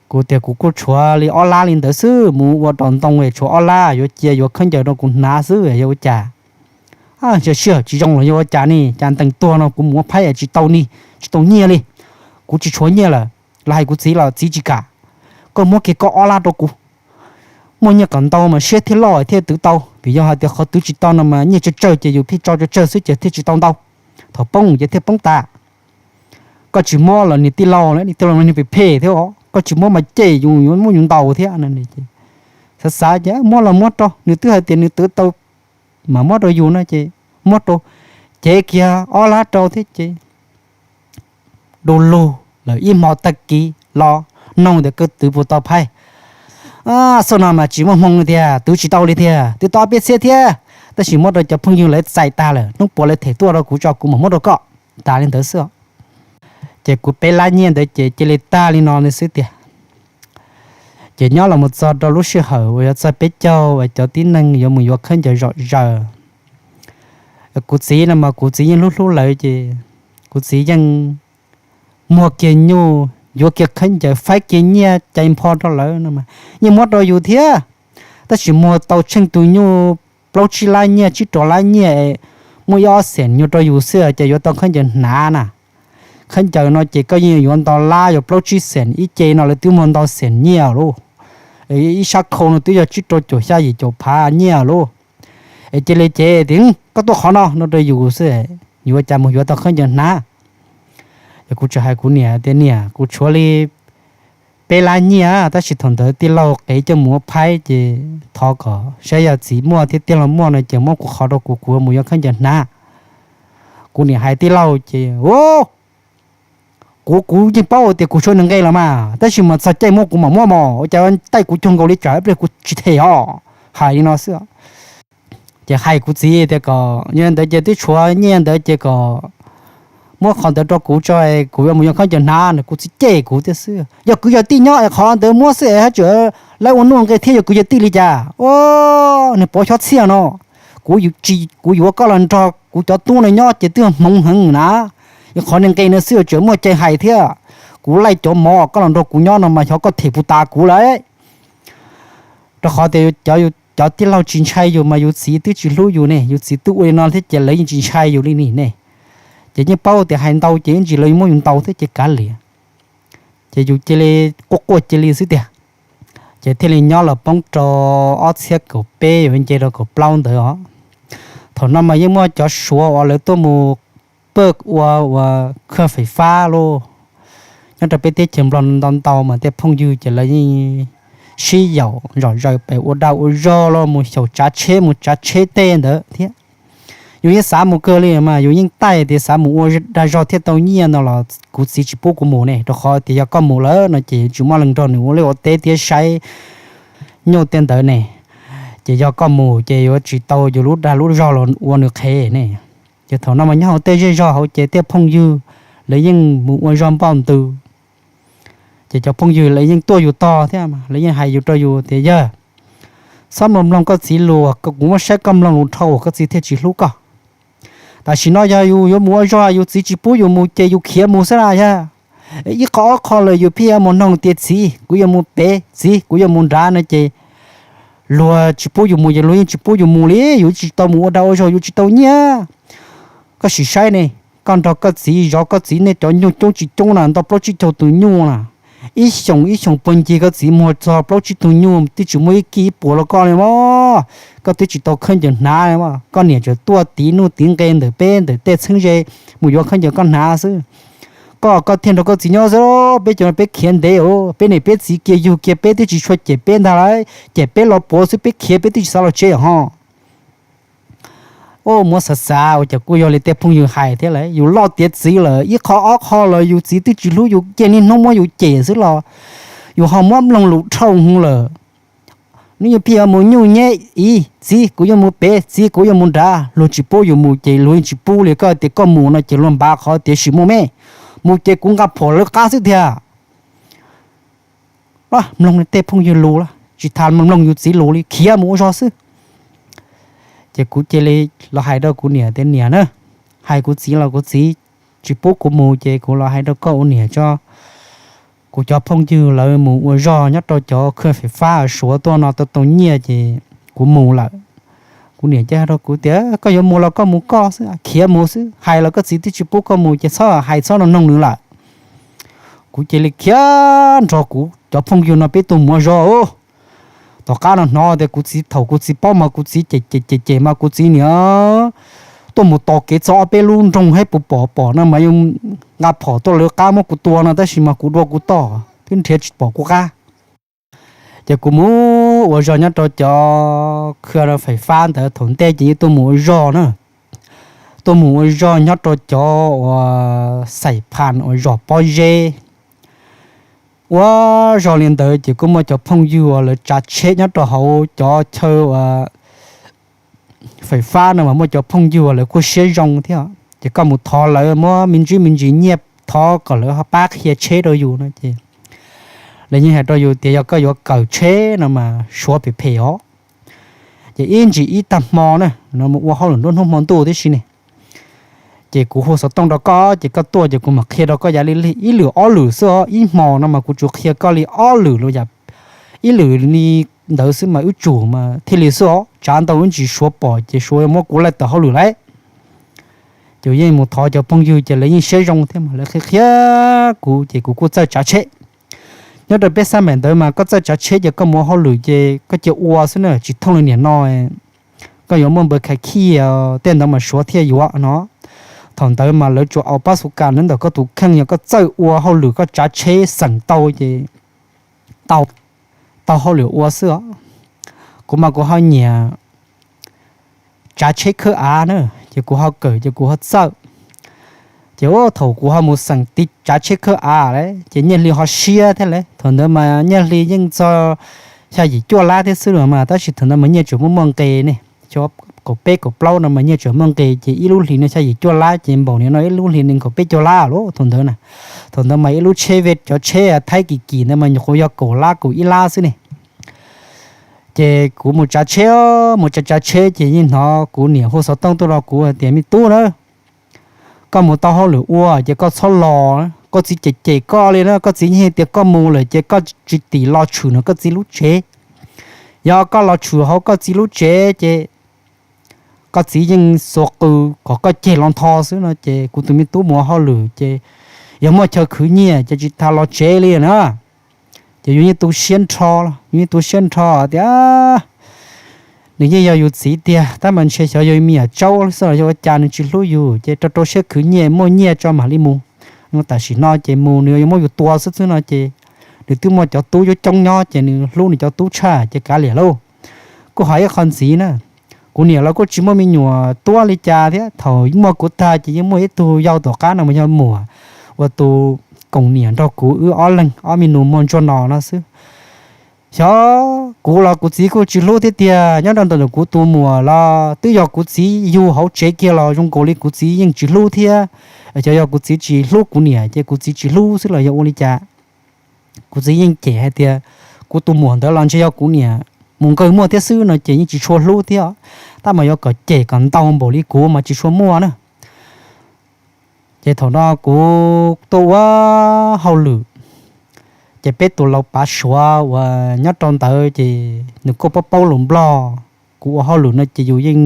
Kuv tias kuv kuj tshuav li ob lab li ntawd xwb, mus ua dos ntoo tshuav ob lab, yuav cia yuav khaub ncaws rau kuv hnav xwb yog ua cas? Ntsia siab tsis zoo los yog ua cas ne, cas ntees tuag no kuv mus ua phaib tsis tau ni, tsis tau nyiaj li. Kuv tsis tshuav nyiaj lawm, los hais kuv txiv los txiv tsis kam. Koj muab kiag koj ob lab rau kuv, muaj nyiaj kom ntau mas siab thiaj loj thiaj twv tau, vim yog hais tias qhov twv tsis tau no mas nyiaj tsawg tsawg ces yus pheej tso tsawg tsawg xwb ces thiaj tsis tau ntau, thaum poob ces thiaj poob tas. Koj tsis muab los niag tij laug, niag tij laug no niag phem phem thiab os, koj tsis muab mas ces yus yuav muab yus ntaus thiab. Xav xav ces muab los muab rau, nws twb hais tias nws twv tau mas muab rau yus no ces muab rau, cev kiag ob lab rau thiab ces du lug lawm ib hmo tag kis los noog tias koj twv puas tau phaib. Xub no mas tsis muaj hmoo li tiag, twv tsis tau li tiag, twv tau ob peb txhiab thiab, tab sis muab rau cov phooj ywg lawv txais tag lawm, hnub puas lawv them tuaj rau kuv tso kuv mam muab rau koj. Tas li ntawd xwb. Ces kuv peb lab nyiaj ntawd ces cia li tag li no xwb tiag. Ces nyob los mus txog rau lub sij hawm uas yuav txog peb caug uas cov tib neeg yuav mus yuav khaub ncaws zom zaws, kuv txiv no mas kuv txiv yeej hlub hlub lawv ces kuv txiv yeej muag kiag nyuj, yuav kiag khaub ncaws, faib kiag nyiaj cais npho rau lawv no mas yeej muab rau yus thiab. Tab sis muag tau tsheej tus nyuj plaub tsib lab nyiaj, tsib rau lab nyiaj, muaj ib ob xees nyuag rau yus xwb ces yuav tau khaub ncaws hnav na. Khaub ncaws no ces koj yeej yuav nto lab, yuav plaub tsib xees, ib ce no lawv twb muag ntau xees nyiaj lauj. Ib sab khau no twb yog tsib rau caum xya yim caum phav nyiaj lauj. Es cia li ces tias, Koj tuaj qhov no, no rau yus xwb, yuav cas mus yuav tau khaub ncaws hnav. Ces kuv txawm hais kuv niam tias, Niam, kuv tshuav li peb lab nyiaj, tab sis thaum ntawd tij laug qev coj mus ua phaib ces thov kom saib yog txiv muaj thiab tij laug muaj no ces muab kuv qhov rau kuv, kuv mus yuav khaub ncaws hnav. Kuv niam hais tij laug ces, Kuv, kuv yeej paub tias kuv tshuav nws nqe los mas, tab sis mas txog caij muab kuv mam muab mog, ua cas taij kuv cuag nkaus li tsam ib pliag kuv tsis them os. Hais li no xwb. Ces hais kuv txiv tias kom yog ntawd ces twb tshuav nyiaj ntawd ces kom muab qhov ntawd rau kuv tso, kuv yuav mus yuav khaub ncaws hnav no. Kuv txiv cem kuv tias xwb, Yog kwv yog tij nyob es qhov ntawd muab xwb es haj tseem lawv ua nuj nqe thiab yog kwv yog tij li cas? Ua, nws pov chob txhiaj no. Kuv, kuv yuav koj los nrog kuv cov tub no nyob ces twb hmoov heev na. Yog qhov nqe no xwb tseem muaj cai hais thiab. Kuv laij cov mov koj los nrog kuv nyob no mas xyov koj them puas tas kuv lawm. Rau qhov tias cov tij laug tsis ntshai yus mas yus txiv twb tsis hlub yus ne, yus txiv twb ua li no thiab ces lawv yeej tsis ntshai yus li ni ne. Ces yeej paub tias hais ntau ces ib ntsis lawv yuav muab yus ntaus thiab ces kav liam. Ces yus cia li quaj quaj cia li xwb tiag. Ces thiaj li nyob los poob rau ob txhiab kaum peb yuav nce rau kaum plaub ntawd os. Thaum no mas yeej muaj cov Suav uas lawv tuaj mus pawj ua, ua khaj fais fab lauj. Nyob rau peb teb chaws Nplog ntau ntau mas tej phooj ywg ces lawv yeej sib yaum zom zaws pem ua dag ua zog los mus xyaum tsav tsheb mus tsav tsheb tej ntawd thiab. Yus yeej xav mus kawg li mas yus yeej taij tias xav mus ua dag zog thiaj tau nyiaj no los kuv txiv tsis pub kuv mus ne, rau qhov tias yog koj mus lawm no ces tsis muaj leej nrog nws ua liaj ua teb thiab saib nyuj tej ntawd ne. Ces yog koj mus ces yuav tsis tau yus lub dag lub zog los ua nws qhev ne. Ces thaum no mas nyob hauv tej zej zog hauv ces tej phooj ywg lawv yeej mus ua zog npauj ntws. Ces cov phooj ywg lawv yeej tuaj yus tog thiab mas lawv yeej hais yus rau yus tias, Yawg, txhob mloog mloog koj txiv lus, kuv muab saib koj mloog lus dhau koj txiv thiaj tsis hlub koj. Tam sim no yog yus yuav mus ua zog yus txiv tsis pub yus mus ces yus khiav mus xwb na yawg. Ib qho ob qho lawm yus pheej yuav mus noog tias, Txiv, kuv yuav mus pem, txiv, kuv yuav mus nrad no ces luag tsis pub yus mus ces luag yeej tsis pub yus mus li, yus tsis tau mus ua dag ua zog yus tsis tau nyiaj. Koj sim saib ne, koj nrog koj txiv zov koj txiv nej cov nyuj coob tsis coob na, ntau plaub tsib caug tus nyuj na, ib xyoos ib xyoos puag ncig koj txiv muag txog plaub tsib tug nyuj twb tsis muaj ib kij ib puas rau koj li mas, koj twb tsis tau khaub ncaws hnav li mas, koj niam tseem tuaj tiv nuj tiv nqe ntawm peb ntawm tej txheeb ze mus yuav khaub ncaws koj hnav xwb. Koj, koj thiaj nrog koj txiv nyob xwb, peb cov no peb khiav ntev os, peb niam peb txiv kiag yug kiag peb twb tsis tshua cem peb ntag lauj, cem peb los puav xwb peb khiav peb twb tsis xav los tsev hos. Ua muab xav xav ua cas kuj yog li tej phooj ywg hais thiab lawm, yus loj tiav txiv lawm ib qho ob qho los yus txiv twb tsis hlub yus, cia niaj hnub muab yus cem xwb los yus ho muab mloog lus dhau heev lawm. Nws yeej pheej yuav mus nyuj nyeb, Txiv, kuv yuav mus pem, txiv, kuv yuav mus nrad, luag tsis pub yus mus ces luag yeej tsis pub li, koj tias koj mus no ces luag npav qhov tias sim mus me, mus ces kuv nqa phom lawv qab xwb tiag. Mloog tej phooj ywg lus los tsis tas mloog yus txiv lus li, khiav mus ua zog xwb. Ces kuv cia li los hais rau kuv niam tias, Niam na, hais kuv txiv los kuv txiv tsis pub kuv mus ces kuv los hais rau koj ua niam tso. Kuv cov phooj ywg lawv mus ua zog nyob rau cov khaj fais fab Suav tuaj no tau tau nyiaj ces kuv mus lawm. Kuv niam cia li hais rau kuv tias, Koj yuav mus los koj mus koj xwb, khiav mus xwb, hais los koj txiv twb tsis pub koj mus ces txhob hais txhob nrog noog nws lawm. Kuv cia li khiav nrog kuv cov phooj ywg no peb tuaj mus ua zog. Tom qab no hnov tias kuv txiv, thaum kuv txiv paub mas kuv txiv cem cem cem cem mas kuv txiv niam tuaj mus tos kev txog ob peb lub nroog hab puas pom, pom no mas yeej nqa phom tuaj lawv qab muab kuv tua no, tab sis mas kuv dua kuv tog twb nrhiav tsis pom kuv qab. Ces kuv mus ua zog nyob rau cov khaj fais fab ntawd, thaum ntej ces yeej tuaj mus ua zog na, tuaj mus ua zog nyob rau cov uas xais phas uas zos pob zeb. Ua zog li ntawd ces kuj muaj cov phooj ywg uas lawv tsav tsheb nyob rau hauv cov chaw uas fais fab no mas muaj cov phooj ywg uas lawv kuj siab zoo thiab, ces koj mus thov lawv muab me ntsis me ntsis nyiaj thov kom lawv pab qhia tsheb rau yus no ces Lawv yeej hais rau yus tias yog koj yuav kawm tsheb no mas suav phem phem os. Ces ib ntsis ib tag hmo na, no mus ua hauj lwm nruab hnub hmo ntuj tib si ne. Ces kuv hu xov tooj rau koj, ces koj tuaj ces kuv mam qhia rau koj yav li ib lwm ob lwm xwb os. Ib hmo no mas kuv tsuas qhia koj li ob lwm los yam ib lwm li ntawd xwb mas wb tsum mas thiaj li xwb os, tsav ntau wb ntsis suav pom ces suav yuav muab kuv laij tawm hauj lwm lauj. Ces yeej mus thov cov phooj ywg ces lawv yeej siab zoo thiab mas lawv qhia qhia kuv ces kuv kuj txawj tsav tsheb. Nyob rau peb xab maim ntawd mas koj txawj tsav tsheb ces koj mus ua hauj lwm ces koj cia ua xwb na, tsis thooj li niam no koj yuav muaj npawb khais khij tej ntawd mas suav thiaj yuav no. Thaum ntawd mas lawv tsuas au pab xu kas ntawm koj tus kheej, yog koj txawj ua hauj lwm koj tsav tsheb xeem tau ces tau, tau hauj lwm ua xwb os. Kuv mas kuv ho nyiam tsav tsheb khawb av na, ces kuv ho kawm ces kuv ho txawj. Ces thaum kuv ho mus xeem tiv tsav tsheb khawb av lawm ces nyiaj hli ho siab thiab lawm. Thaum ntawd mas nyiaj hli yeej txog xya yim cuaj lab thiab xwb los mas, tab sis thaum ntawd mas nyiaj tseem muaj muaj nqis ne. Xyoo kaum peb kaum plaub no mas nyiaj tseem muaj nqis ces ib lub hlis no xya yim cuaj lab ces npaum nim no ib lub hlis nees nkaum peb caug lab lawm thaum ntawd na. Thaum ntawd mas ib lub tsheb ve cov tsheb Thaib kim kim ntawd mas nyuam qhuav yog kaum lab kaum ib lab xwb ne. Ces kuv mus tsav tsheb, mus tsav tsav tsheb ces yeej hnov kuv niam hu xov tooj tuaj rau kuv hais tias, me tub na, koj mus tau hauj lwm ua ces koj txhob los, koj txiv cem cem koj li na, koj txiv yeej tias koj mus lawm ces koj tsis tim los tshwm no koj txiv lub tsev. Yog koj los tshwm hauv koj txiv lub tsev ces koj txiv yeej xuas qws kom koj ceg los ntho xwb no ces kuv tus me tub mus ua hauj lwm ces yog muaj chaw khwv nyiaj ces tsis tas los tsev li na. Ces yus yeej tu siab nrho, yus yeej tu siab nrho tias nws yeej yog yus txiv tiag tab mas ntshe xyov yog me nyuam tsaub xwb los yog ua cas nws tsis hlub yus ces rau rau siab khwv nyiaj muaj nyiaj tso mam li mus. Tam sim no ces mus nws yuav muab yus tua xwb xwb no ces nws twb muaj cov tub coob coob nyob ces nws hlub nws cov tub tshaj ces kav liam lauj. Kuj hais ib qho ntxiv na, kuv niam los kuj tsis muaj me nyuam tuab li cas thiab, thaum muaj kuv tag ces yeej muaj ib tug yau tom qab no mas yog muam uas tus koom niam nrog kuv wb ob leeg ob me nus muag ntsuag no no xwb. Xyov kuv los kuv txiv kuj tsis hlub thiab tiag, nyob rau ntawm kuv tus muam los twb yog kuv txiv yug hauv tsev kiag los zoo nkaus li kuv txiv yeej tsis hlub thiab. Xyov yog kuv txiv tsis hlub kuv niam ces kuv txiv tsis hlub xwb los yog ua li cas. Kuv txiv yeej cem hais tias kuv tus muam ntawd los ntshe yog kuv niam mus nkaug muaj thiab xwb no ces yeej tsis tshua hlub thiab, tab mas yuav kom cem kom ntau npaum li kuv mas tsis tshua muaj na. Ces thaum no kuv tuaj ua hauj lwm, ces peb tus laus pav Suav uas nyob rau ntawd ces nws kuj paub paub lus Nplog. Kuv ua hauj lwm no ces yus yeej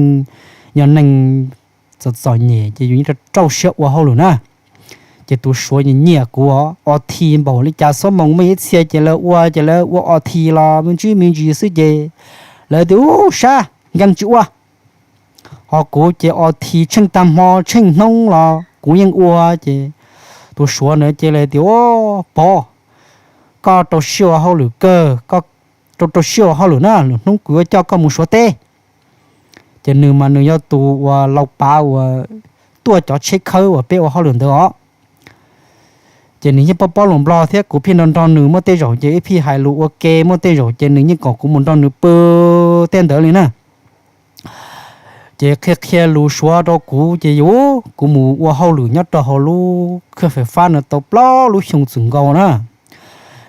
yog neeg txom txom nyem ces yus yeej rau siab ua hauj lwm na. Ces tus Suav nyiam nyiam kuv, o thi npaum li cas xuab moos muaj ib txhia ces lawv ua ces lawv ua o thi los me ntsis me ntsis xwb ces lawv tias ub sab nkees tsis ua. Ho kuv ces o thi tsheej tag hmo tsheej hnub los kuv yeej ua ces tus Suav ntawd ces lawv tias, o, Pov, koj rau siab ua hauj lwm kawg, koj rau rau siab ua hauj lwm na, lwm hnub kuv yuav coj koj mus Suav teb. Ces nws mas nws yog tus uas laus pav uas tuaj cov tsheb khawb uas peb ua hauj lwm ntawd os. Ces nws yeej paub paub lus Nplog thiab kuv pheej nrog nrog nws, muaj tej zaum ces ib pheej hais lus ua ke, muaj tej zaum ces nws yeej kom kuv mus nrog nws pw tej ntawd li na. Ces qhia qhia lus Suav rau kuv ces yus, kuv mus ua hauj lwm nyob rau hauv lub khaj fais fab no tau plaub lub xyoo txwm nkaus na.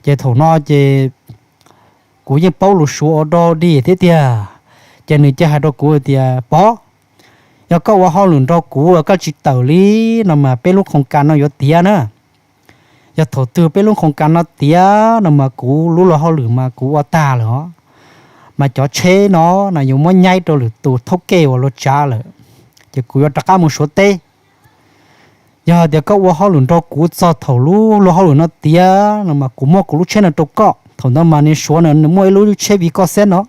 Ces thaum no ces kuv yeej paub lus Suav ua dog dig thiab tiag. Ces nws cia hais rau kuv tias, Pov, yog koj ua hauj lwm nrog kuv koj tsis tawm li no mas peb lub khoos kas no yuav tiav na. Yog thaum twg peb lub khoos kas no tiav no mas kuv lub luag hauj lwm mas kuv ua tag lawm os. Mas cov tsheb no na yuav muab nyaib rau lwm tus thaub kej uas luag tsav lawm, ces kuv yuav rov qab mus Suav teb. Yog hais tias koj ua hauj lwm nrog kuv txog thaum lub luag hauj lwm no tiav no mas kuv muab kuv lub tsheb no rau koj. Thaum ntawd mas niag Suav no nws muaj ib lub tsheb viv koj xeb no.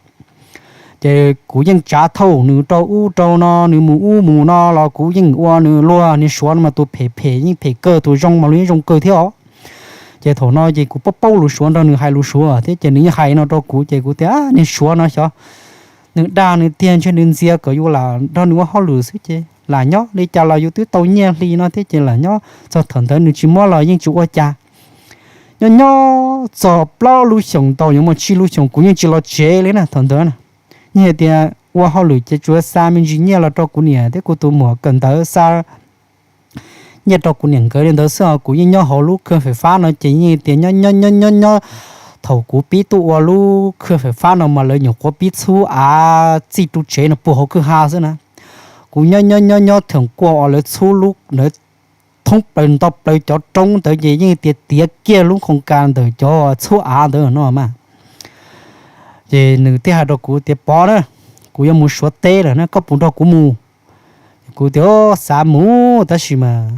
Ces kuv yeej tsav thauj nws rau ub rau no, nws mus ub mus no los kuv yeej ua nws luag. Niag Suav no mas tus phem phem yeej phem kawg, tus zoo mas luag yeej zoo kawg thiab os. Ces thaum no ces kuv paub paub lus Suav nrog nws hais lus Suav thiab ces nws yeej hais no rau kuv ces kuv tias, niag Suav no xyov nws dag nws tiag, ntshe nws ntxias kom yus lam nrog nws ua hauj lwm xwb ces lam nyob li cas los yus twb tau nyiaj hli no thiab ces lam nyob txog thaum ntawd nws tsis muab los yeej tsis ua cas. Nyob nyob txog plaub lub xyoos ntau yuav muaj tsib lub xyoos kuv yeej tsis los tsev li na thaum ntawd na. Yeej hais tias ua hauj lwm ces tsuas xa me ntsis nyiaj los rau kuv niam thiab kuv tus muam kawm ntawv, xa nyiaj rau kuv niam nkawd li ntawd xwb os. Kuv yeej nyob hauv lub khaj fais fab no ces yeej tias nyob nyob nyob nyob nyob Thaum kuv pib tuaj ua lub khw fam fab no mas lawv nyuam qhuav pib txhub av txij ru tsev no puag hauv kwj ha xwb na. Kuv nyob nyob nyob nyob thaum kuaj os lawv txhub lub, lawv thoob plaws nto plaws cov roob ntawd ces yeej tias tiav kiag lub qhoo kas ntawm cov txhub av ntawd no mas. Ces nws thiaj hais rau kuv tias, Pov na, kuv yuav mus Suav teb lawm na, koj puas nrog kuv mus? Kuv tias, Xav mus tab sis mas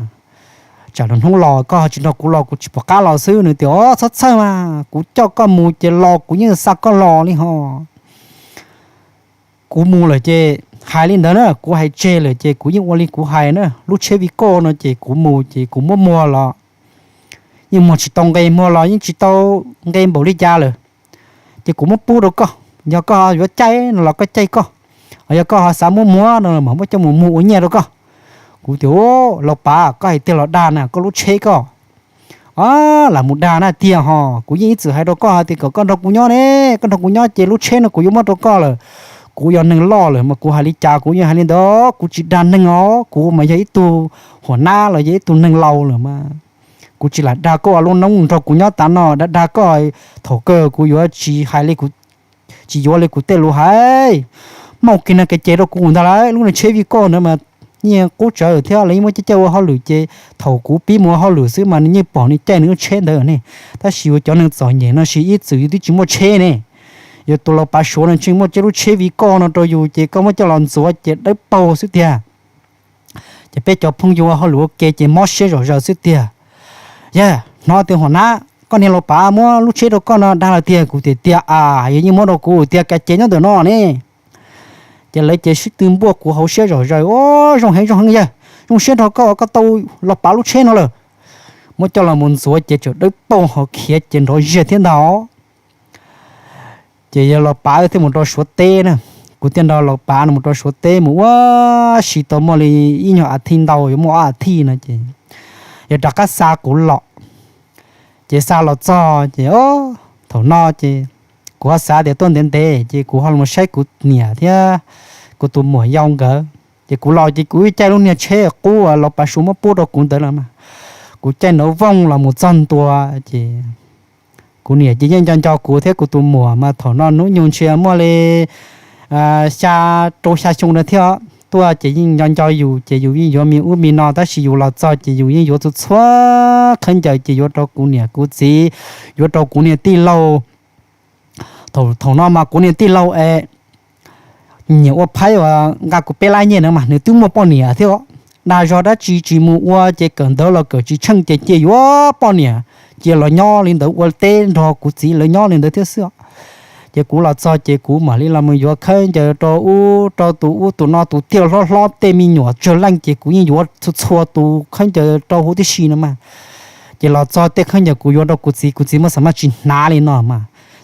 tsam los hnub los koj ho tsis nrog kuv los kuv tsis pom qab los xwb. Nws tias, Os, txhob txhawj mas, kuv coj koj mus ces los kuv yeej xa koj los li ho. Kuv mus lawm ces hais li ntawd na, kuv hais tseg lawm ces kuv yeej ua li kuv hais na. Lub tsheb vij koj no ces kuv mus ces kuv muab muag los yeej muag tsis tau nqe, muag los yeej tsis tau nqe npaum li cas lawm. Ces kuv muab pub rau koj, yog koj yuav caij no los koj caij koj, yog koj ho xav muab muag no mas muab coj mus muag ua nyiaj rau koj. Kuv tias, Laus Pav, koj hais tiag los dag na, koj lub tsheb koj? Lam mus dag na tiag ho, kuv yeej ib txwm hais rau koj hais tias kom koj nrog kuv nyob ne, koj nrog kuv nyob ces lub tsheb no kuv yuav muab rau koj lawm. Kuv yog neeg loj lawm mas kuv hais li cas kuv yeej hais li ntawd, kuv tsis dag neeg os, kuv mas yog ib tug huam nab los yog ib tug neeg laus lawm mas kuv tsis lam dag koj ua lub noob nrog kuv nyob tas no, dag dag koj thaum kawg kuv yuav tsis hais li, tsis yuav li kuv tej lus hais. Muaj kiag no kev ceg rau kuv ntag lauj, lub niag tsheb vij koj ntawd mas yeej qub tsawv thiab los yeej muab caij caij ua hauj lwm ces thaum kuv pib mus ua hauj lwm xwb mas nws yeej pom nws caij nws lub tsheb ntawd ne. Tab sis yus cov neeg txom nyem no sis ib txwm yus twb tsis muaj tsheb ne. Yus tus Laus Pav Suav no tseem muaj lub tsheb vij koj no rau yus ces koj muab coj los ntxuav ces dawb paug xwb tiag. Ces peb cov phooj ywg ua hauj lwm ua ke ces mob siab zom zaws xwb tiag. Yog hnov tias, Huam nab, koj niag Laus Pav muab lub tsheb rau koj no dag lawm tiag. Kuv tias, Tiag a, yog yeej muab rau kuv tiag, kav cev nyob ntawm no ne. Ces lawv ces sib tw npuaj kuv hauv siab zom zaws, Ua zoo heev zoo heev yawg, zoo siab nrog koj, koj tau Laus Pav lub tsheb no lawm. Muab coj los mus ntxuav ces tseem dawb paug ho khiav ces nrov ziag thiab ntag. Ces yog Laus Pav thiaj mus rau Suav teb na, kuv thiaj nrog Laus Pav no mus rau Suav teb mus ua si tau muaj li ib nyuag a thij ntau yuav muaj ob a thij no ces yog rov qab xa kuv los. Ces xa los txog ces thaum no ces kuv ho xav tias tuaj ntev ntev ces kuv ho los saib kuv niam thiab kuv tus muam yau nkawd. Ces kuv los ces kuv ib caij lub niag tsheb qub Laus Pav Suav muab pub rau kuv ntawd los mas, kuv caij nrav vooj los mus txog ntua ces kuv niam ces yeej nco nco kuv thiab kuv tus muam mas thaum no hnub nyoog ntshe muaj li xya, rau xya xyoo na thiab. Tuaj ces yeej nco nco yus ces yus yeej yuav me ub me no tab sis yus los txog ces yus yeej yuav txhua txhua khaub ncaws ces yuav rau kuv niam kuv txiv, yuav rau kuv niag tij laug. Thaum no mas kuv niag tij laug es nyiam ua phaib uas nqa kuv peb lab nyiaj na mas nws twb muaj poj niam thiab. Dag zog dab tsi tsis mus ua ces kawm ntawv los kawm tsis tsheej ces cia yuav poj niam, cia los nyob li ntawd ua teb nrog kuv txiv lawv nyob li ntawd thiab xwb. Ces kuv los txog ces kuv mam li los mus yuav khaub ncaws rau ub rau tus ub tus no, tus tij laug hlob hlob tej me nyuam tsawg leej ces kuv yeej yuav txhua txhua tus khaub ncaws rau huv tib si no mas. Ces los txog tej khaub ncaws kuv yuav rau kuv txiv, kuv txiv muab xam maj tsis hnav li no mas,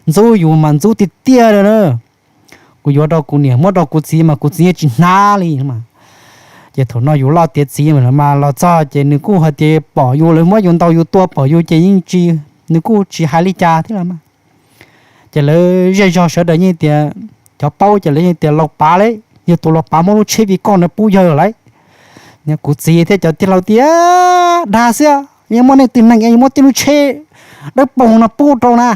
ntxub yus mas ntxub tiag tiag li na. Kuv yuav rau kuv niam muab rau kuv txiv mas kuv txiv yeej tsis hnav li mas. Ces thaum no yus loj tiav txiv mas los txog ces nws kuj hais tias pom yus lawv muab yus ntaus yus tua pom yus ces yeej tsis, nws kuj tsis hais li cas thiab los mas. Ces lawv zej zog sawv daws yeej tias, cov paub ces lawv yeej tias Laus Pav li, yog tus Laus Pav muab lub tsheb vij koj no pub yawg lawm. Kuv txiv thiab cov tij laug tias dag xwb, yeej muaj neeg twg neeg es muab tej lub tsheb dawb paug no pub rau na.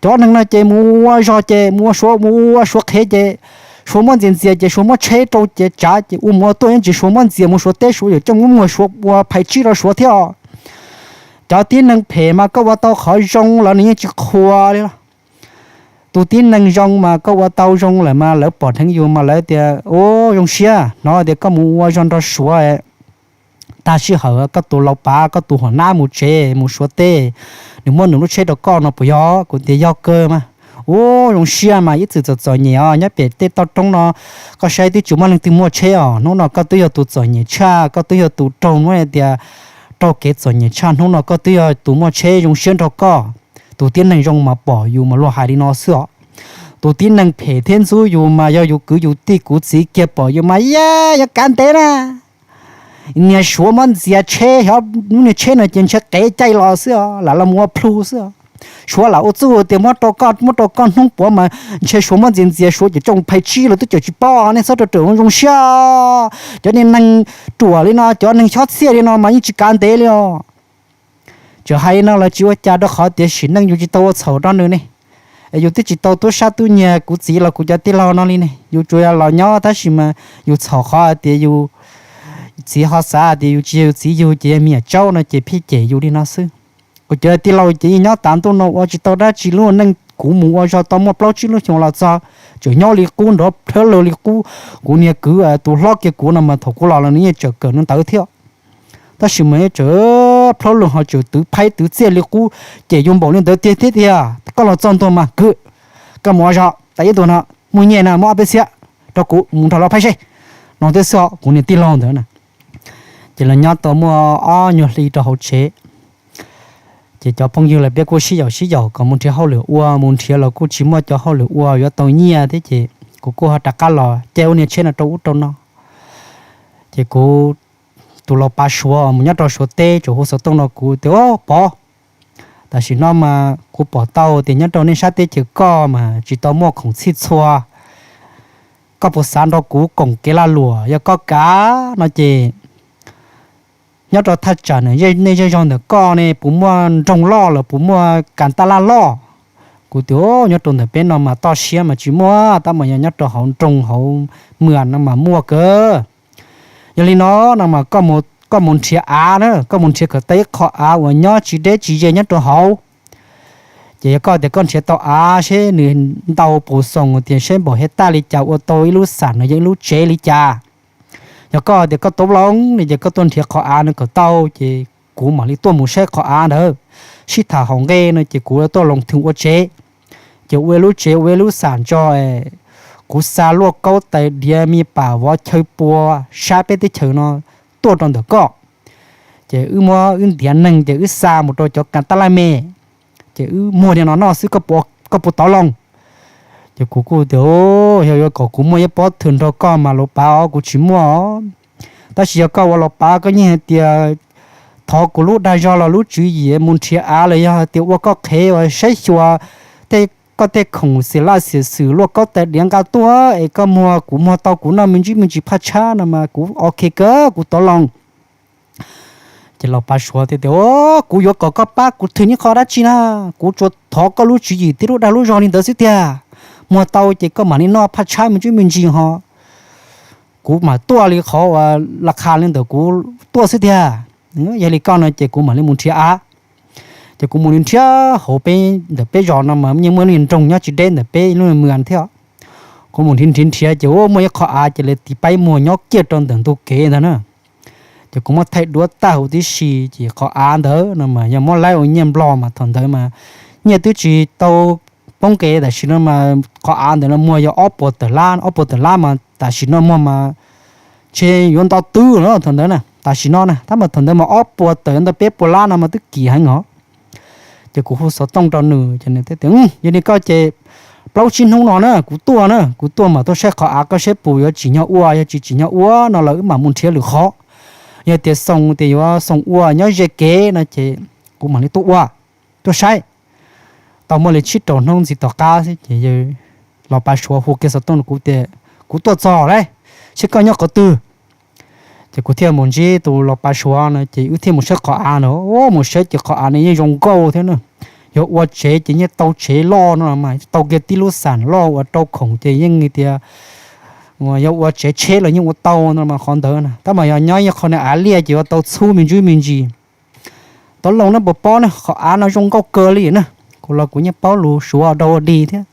Cov neeg no ces mus ua zog ces mus ua suav, mus ua suav qhev ces suav muab ntxias ntxias ces suav muab tsheb rau ces tsav ces ua mus ua tuaj yeej tsis suav muab ntxias mus suav teb, suav yuav coj mus muag suav ua phais tsib rau suav thiab os. Cov tib neeg phem mas koj ua tau qhov zoo los nws yeej tsis qhuas li los. Tus tib neeg zoo mas koj ua tau zoo lawm mas lawv pom dheev yus mas lawv tias, Ub, zoo siab hnov tias koj mus ua zog nrog suav. Tag sij hawm koj tus Laus Pav, koj tus Huam Nab mus tsev mus suav teb, nws muab nws lub tsheb rau koj no puas yog? Kuv tias yog kawg mas. Ub, zoo siab mas ib txwm txom txom nyem os nyob pem tej toj roob no. Koj saib twb tsis muaj leej twg muaj tsheb os, hnub no koj twb yog tus txom nyem tshaj, koj twb yog tus raug, muab hais tias raug kev txom nyem tshaj, hnub no koj twb yog tus muaj tsheb, zoo siab nrog koj. Tus tib neeg zoo mas pom yus mas luag hais li no xwb os. Tus tib neeg phem thiab ntxub yus mas yog yus kwv yus tij kuv txiv kiag pom yus mas, Yaj, yuav kav ntev na. Niag suav muab ntxias tsheb, xyov lub niag tsheb no ces ntshe qev caij los xwb os, lam los mus ua plhu xwb os. Suav lam ua txuj tias muab rau koj, muab rau koj hnub puav mas ntshe suav muab ntxias ntxias suav ces tsoo phais tsib los twb tseem tsis pom, nej txhob rau rawm zoo siab. Cov niag neeg ruam li no, cov neeg xyob txhiaj li no mas yeej tsis kav ntev li os. Txawm hais no los tsis ua cas rau qhov tias sim neej yus tsis tau ua txhaum rau nws ne. Es yus twb tsis tau tub sab tub nyiag kuv txiv los kuv cov tij laug no li ne, yus tsuas yog los nyob tab sis mas yus txhaum qhov hais tias yus txiv ho xav tias yus tsis yog yus txiv yug ces yog me nyuam tsaub no ces pheej cem yus li no xwb. Kuv cov tij laug ces yeej nyob tav ntuj no ua tsis tau dab tsi, lub neej kuv mus ua zog tau muaj plaub tsib lub xyoo los txog, tseem nyob li qub nrov plhawb lug li qub. Kuv niag kwv tus hlob kiag kuv no mas thaum kuv los los nws yeej tseem kawm nws ntawv thiab, tab sis mas yeej tseem plhawb lug ho tseem twv phaib twv txiaj li qub, cem yus npaum li ntawd tiag thiab tiag. Koj los txog ntua mas kwv, koj mus ua zog tas ib ntus no, muaj nyiaj no muab ob peb txhiab rau kuv mus nrog lawv phaib seb no thiab xwb os, kuv niag tij laug ntawd na. Ces los nyob tau muaj ob nyuag hli rau hauv tsev, ces cov phooj ywg los peb kuj sib yaum sib yaum kom mus nrhiav hauj lwm ua, mus nrhiav los kuj tsis muaj cov hauj lwm ua yuav tau nyiaj thiab ces kuv kuj ho rov qab los caij ua niag tsheb no rau ub rau no. Ces kuv tus laus pav Suav mus nyob rau Suav teb tseem hu xov tooj rau kuv tias, Au Pov, tam sim no mas kuv pom tau tias nyob rau nej sab teb chaws koj mas tsis tau muaj khoom txhij txhua, koj puas xav nrog kuv koom kev lag luam? Yog koj kav no ces nyob rau thaj tsam nej zej zog ntawm koj ne puas muaj nroog loj los puas muaj kas taj laj loj? Kuv tias, Nyob rau ntawm peb no mas toj siab mas tsis muaj, tab mas yog nyob rau hauv nroog hauv mws no mas muaj kawg. Yog li no no mas koj mus nrhiav av na, koj mus nrhiav kom tau ib qho av uas nyob tsis deb tsis ze nyob rau hauv. Ces yog koj tias koj nrhiav tau av seb nws ntau puas xoom tias seb npaum hej taj li cas ua tau ib lub xam no yog ib lub tsev li cas. Yog koj tias koj tau loo no ces koj tuaj nrhiav qhov av no kom tau, ces kuv mam li tuaj mus saib qhov av ntawd, sib tham haus nqe no ces kuv tuaj loo thwm ua tsev. Ces ua ib lub tsev ua ib lub xam ntso, kuv xa luaj kaub tais diav me pam vov chaw pua sab peb teb chaws no tuaj rau ntawm koj. Ces wb muab wb ntiav neeg ces wb xa mus rau cov kas taj laj me, ces wb muag li no noj xwb, koj puas tau loo? Ces kuv kuj tias, Yog yuav kom kuv muaj ib pob thwm nrog koj mas laus pav os, kuv tsis muaj os. Tab sis yog koj ua laus pav koj yeej hais tias thov kuv lub dag zog los lub tswv yim mus nrhiav av los yog hais tias ua koj qhev uas saib xyuas tej, koj tej khoom xiam laj xiam xwm luaj kaub tais diav nqa tuaj es koj muag kuv muag tau kuv noj me ntsis me ntsis phaj tshab no mas kuv ok kawg, kuv tau loo. Ces laus pav Suav thiaj tias, Kuv yuav kom koj pab kuv thwm ib qho dab tsi na? Kuv tsuas thov koj lub tswv yim thiab lub dag lub zog li ntawd xwb tiag. Muag tau ces koj mam li noj phaj tshab me ntsis me ntsis ho kuv mam tuaj li qhov uas las khas li ntawm kuv tuaj xwb tiag. Yog li koj no ces kuv mam li mus nrhiav av. Ces kuv mus li nrhiav hauv peb ntawm peb zos no mas yeej muaj lub nroog nyob tsis deb ntawm peb lub mws thiab. Kuv mus nrhiav nrhiav nrhiav ces ua muaj ib qho av ces lawv tiv pab muag nyob kiag rau ntawm ntug kev ntag na. Ces kuv muab thaij duab tag huv tib si ces qhov av ntawd no mas yog muab laib ua nyiaj nplog mas thaum ntawd mas nyiaj twb tsis tau poob kev tam sim no mas qhov av ntawd no muag yog ob puas tawm lab, ob puas tawm lab mas tam sim no muag mas ntshe yuav nto twb lawm thaum ntawd na, tam sim no na, tab mas thaum ntawd mas ob puas tawm ntawm peb puas lab no mas twb kim heev os. Ces kuv hu xov tooj rau nws ces nws thiaj tias, Yog li koj ces plaub tsib hnub no na kuv tuaj na, kuv tuaj mam tuaj saib qhov av koj saib puas yuav tsim nyog ua, yog tsis tsim nyog ua no los wb mam mus nrhiav lwm qhov. Yog tias xoo tias yuav xoo ua nyob ze kev no ces kuv mam li tuaj ua, tuaj saib. Tau muaj li tsib rau hnub ntxiv tom qab xwb ces laus pav Suav hu kiag xov tooj rau kuv tias, Kuv tuaj txog lawm, seb koj nyob qhov twg? Ces kuv thiaj mus ntsib tus laus pav Suav no ces wb thiaj mus saib qhov av no, mus saib ces qhov av no yeej zoo nkauj thiab na. Yog ua tsev ces yeej tau tsev loj no mas tau kiag tib lub xam loj uas rau khoom ces yeej tias yog ua tsev tsheb los yeej ua tau no mas qhov ntawd na. Tab mas yog nyob ib qho niag av liaj ces yuav tau txhub me ntsis me ntsis. Tau loo na puas paub na, qhov av no zoo nkauj kawg li na. Kuv los kuv yeej paub lus Suav dau dig thiab.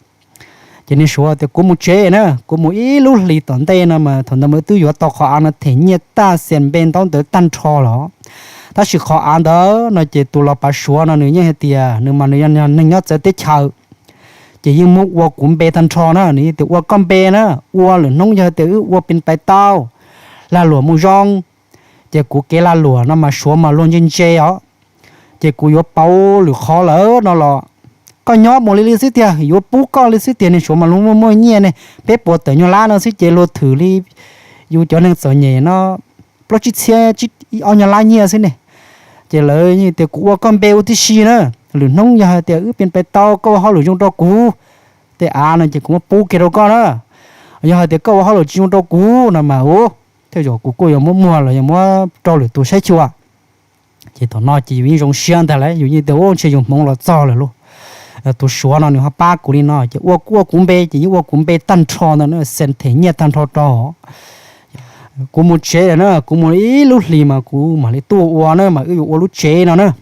Ces niag Suav tias, Kuv mus tsev na, kuv mus ib lub hlis tom ntej no mas thaum ntawd mas twb yuav tau qhov av no them nyiaj tag xias npe ntaub ntawv tag nrho los. Tab sis qhov av ntawd no ces tus laus pav Suav no nws yeej hais tias nws mas nws yog neeg nyob txawv teb chaws, ces yeej muab ua kuv npe tag nrho na. Nws tias, Ua koj npe na, ua lwm hnub yog tias wb ua pes pais tau, lag luam mus zoo, ces kuv kev lag luam no mas Suav mas luag ntse ntse os, ces kuv yuav pauv lwm qhov lawm no los koj nyob mus li li xwb tiag, yuav pub koj li xwb tiag ne. Suav mas luag muaj muaj nyiaj ne, peb puas tawm nyuag lab no xwb ces luag thwm li yus cov neeg txom nyem no plaub tsib txhiab, ob nyuag lab nyiaj xwb ne. Ces lawv tias kuv ua koj npe ua tib si na, lwm hnub yog hais tias wb pes pais tau koj ua hauj lwm zoo rau kuv tej av no ces kuv muab pub kiag rau koj na. Yog hais tias koj ua hauj lwm tsis zoo rau kuv no mas u, tej zaum kuv kuj yuav muab muag los yog muab rau lwm tus saib xyuas. Ces thaum no ces yus yeej zoo siab ntag lauj, yus yeej tias ua ntshe yus hmoov los txog lawm lauj. Tus Suav no nws ho pab kuv li no ces ua kuv ua kuv npe ces yeej ua kuv npe tag nrho ntawd na, xees them nyiaj tag nrho rau. Kuv mus tsev lawm na, kuv mus ib lub hlis mas kuv mam li tuaj ua na, mas wb yuav ua lub tsev no na.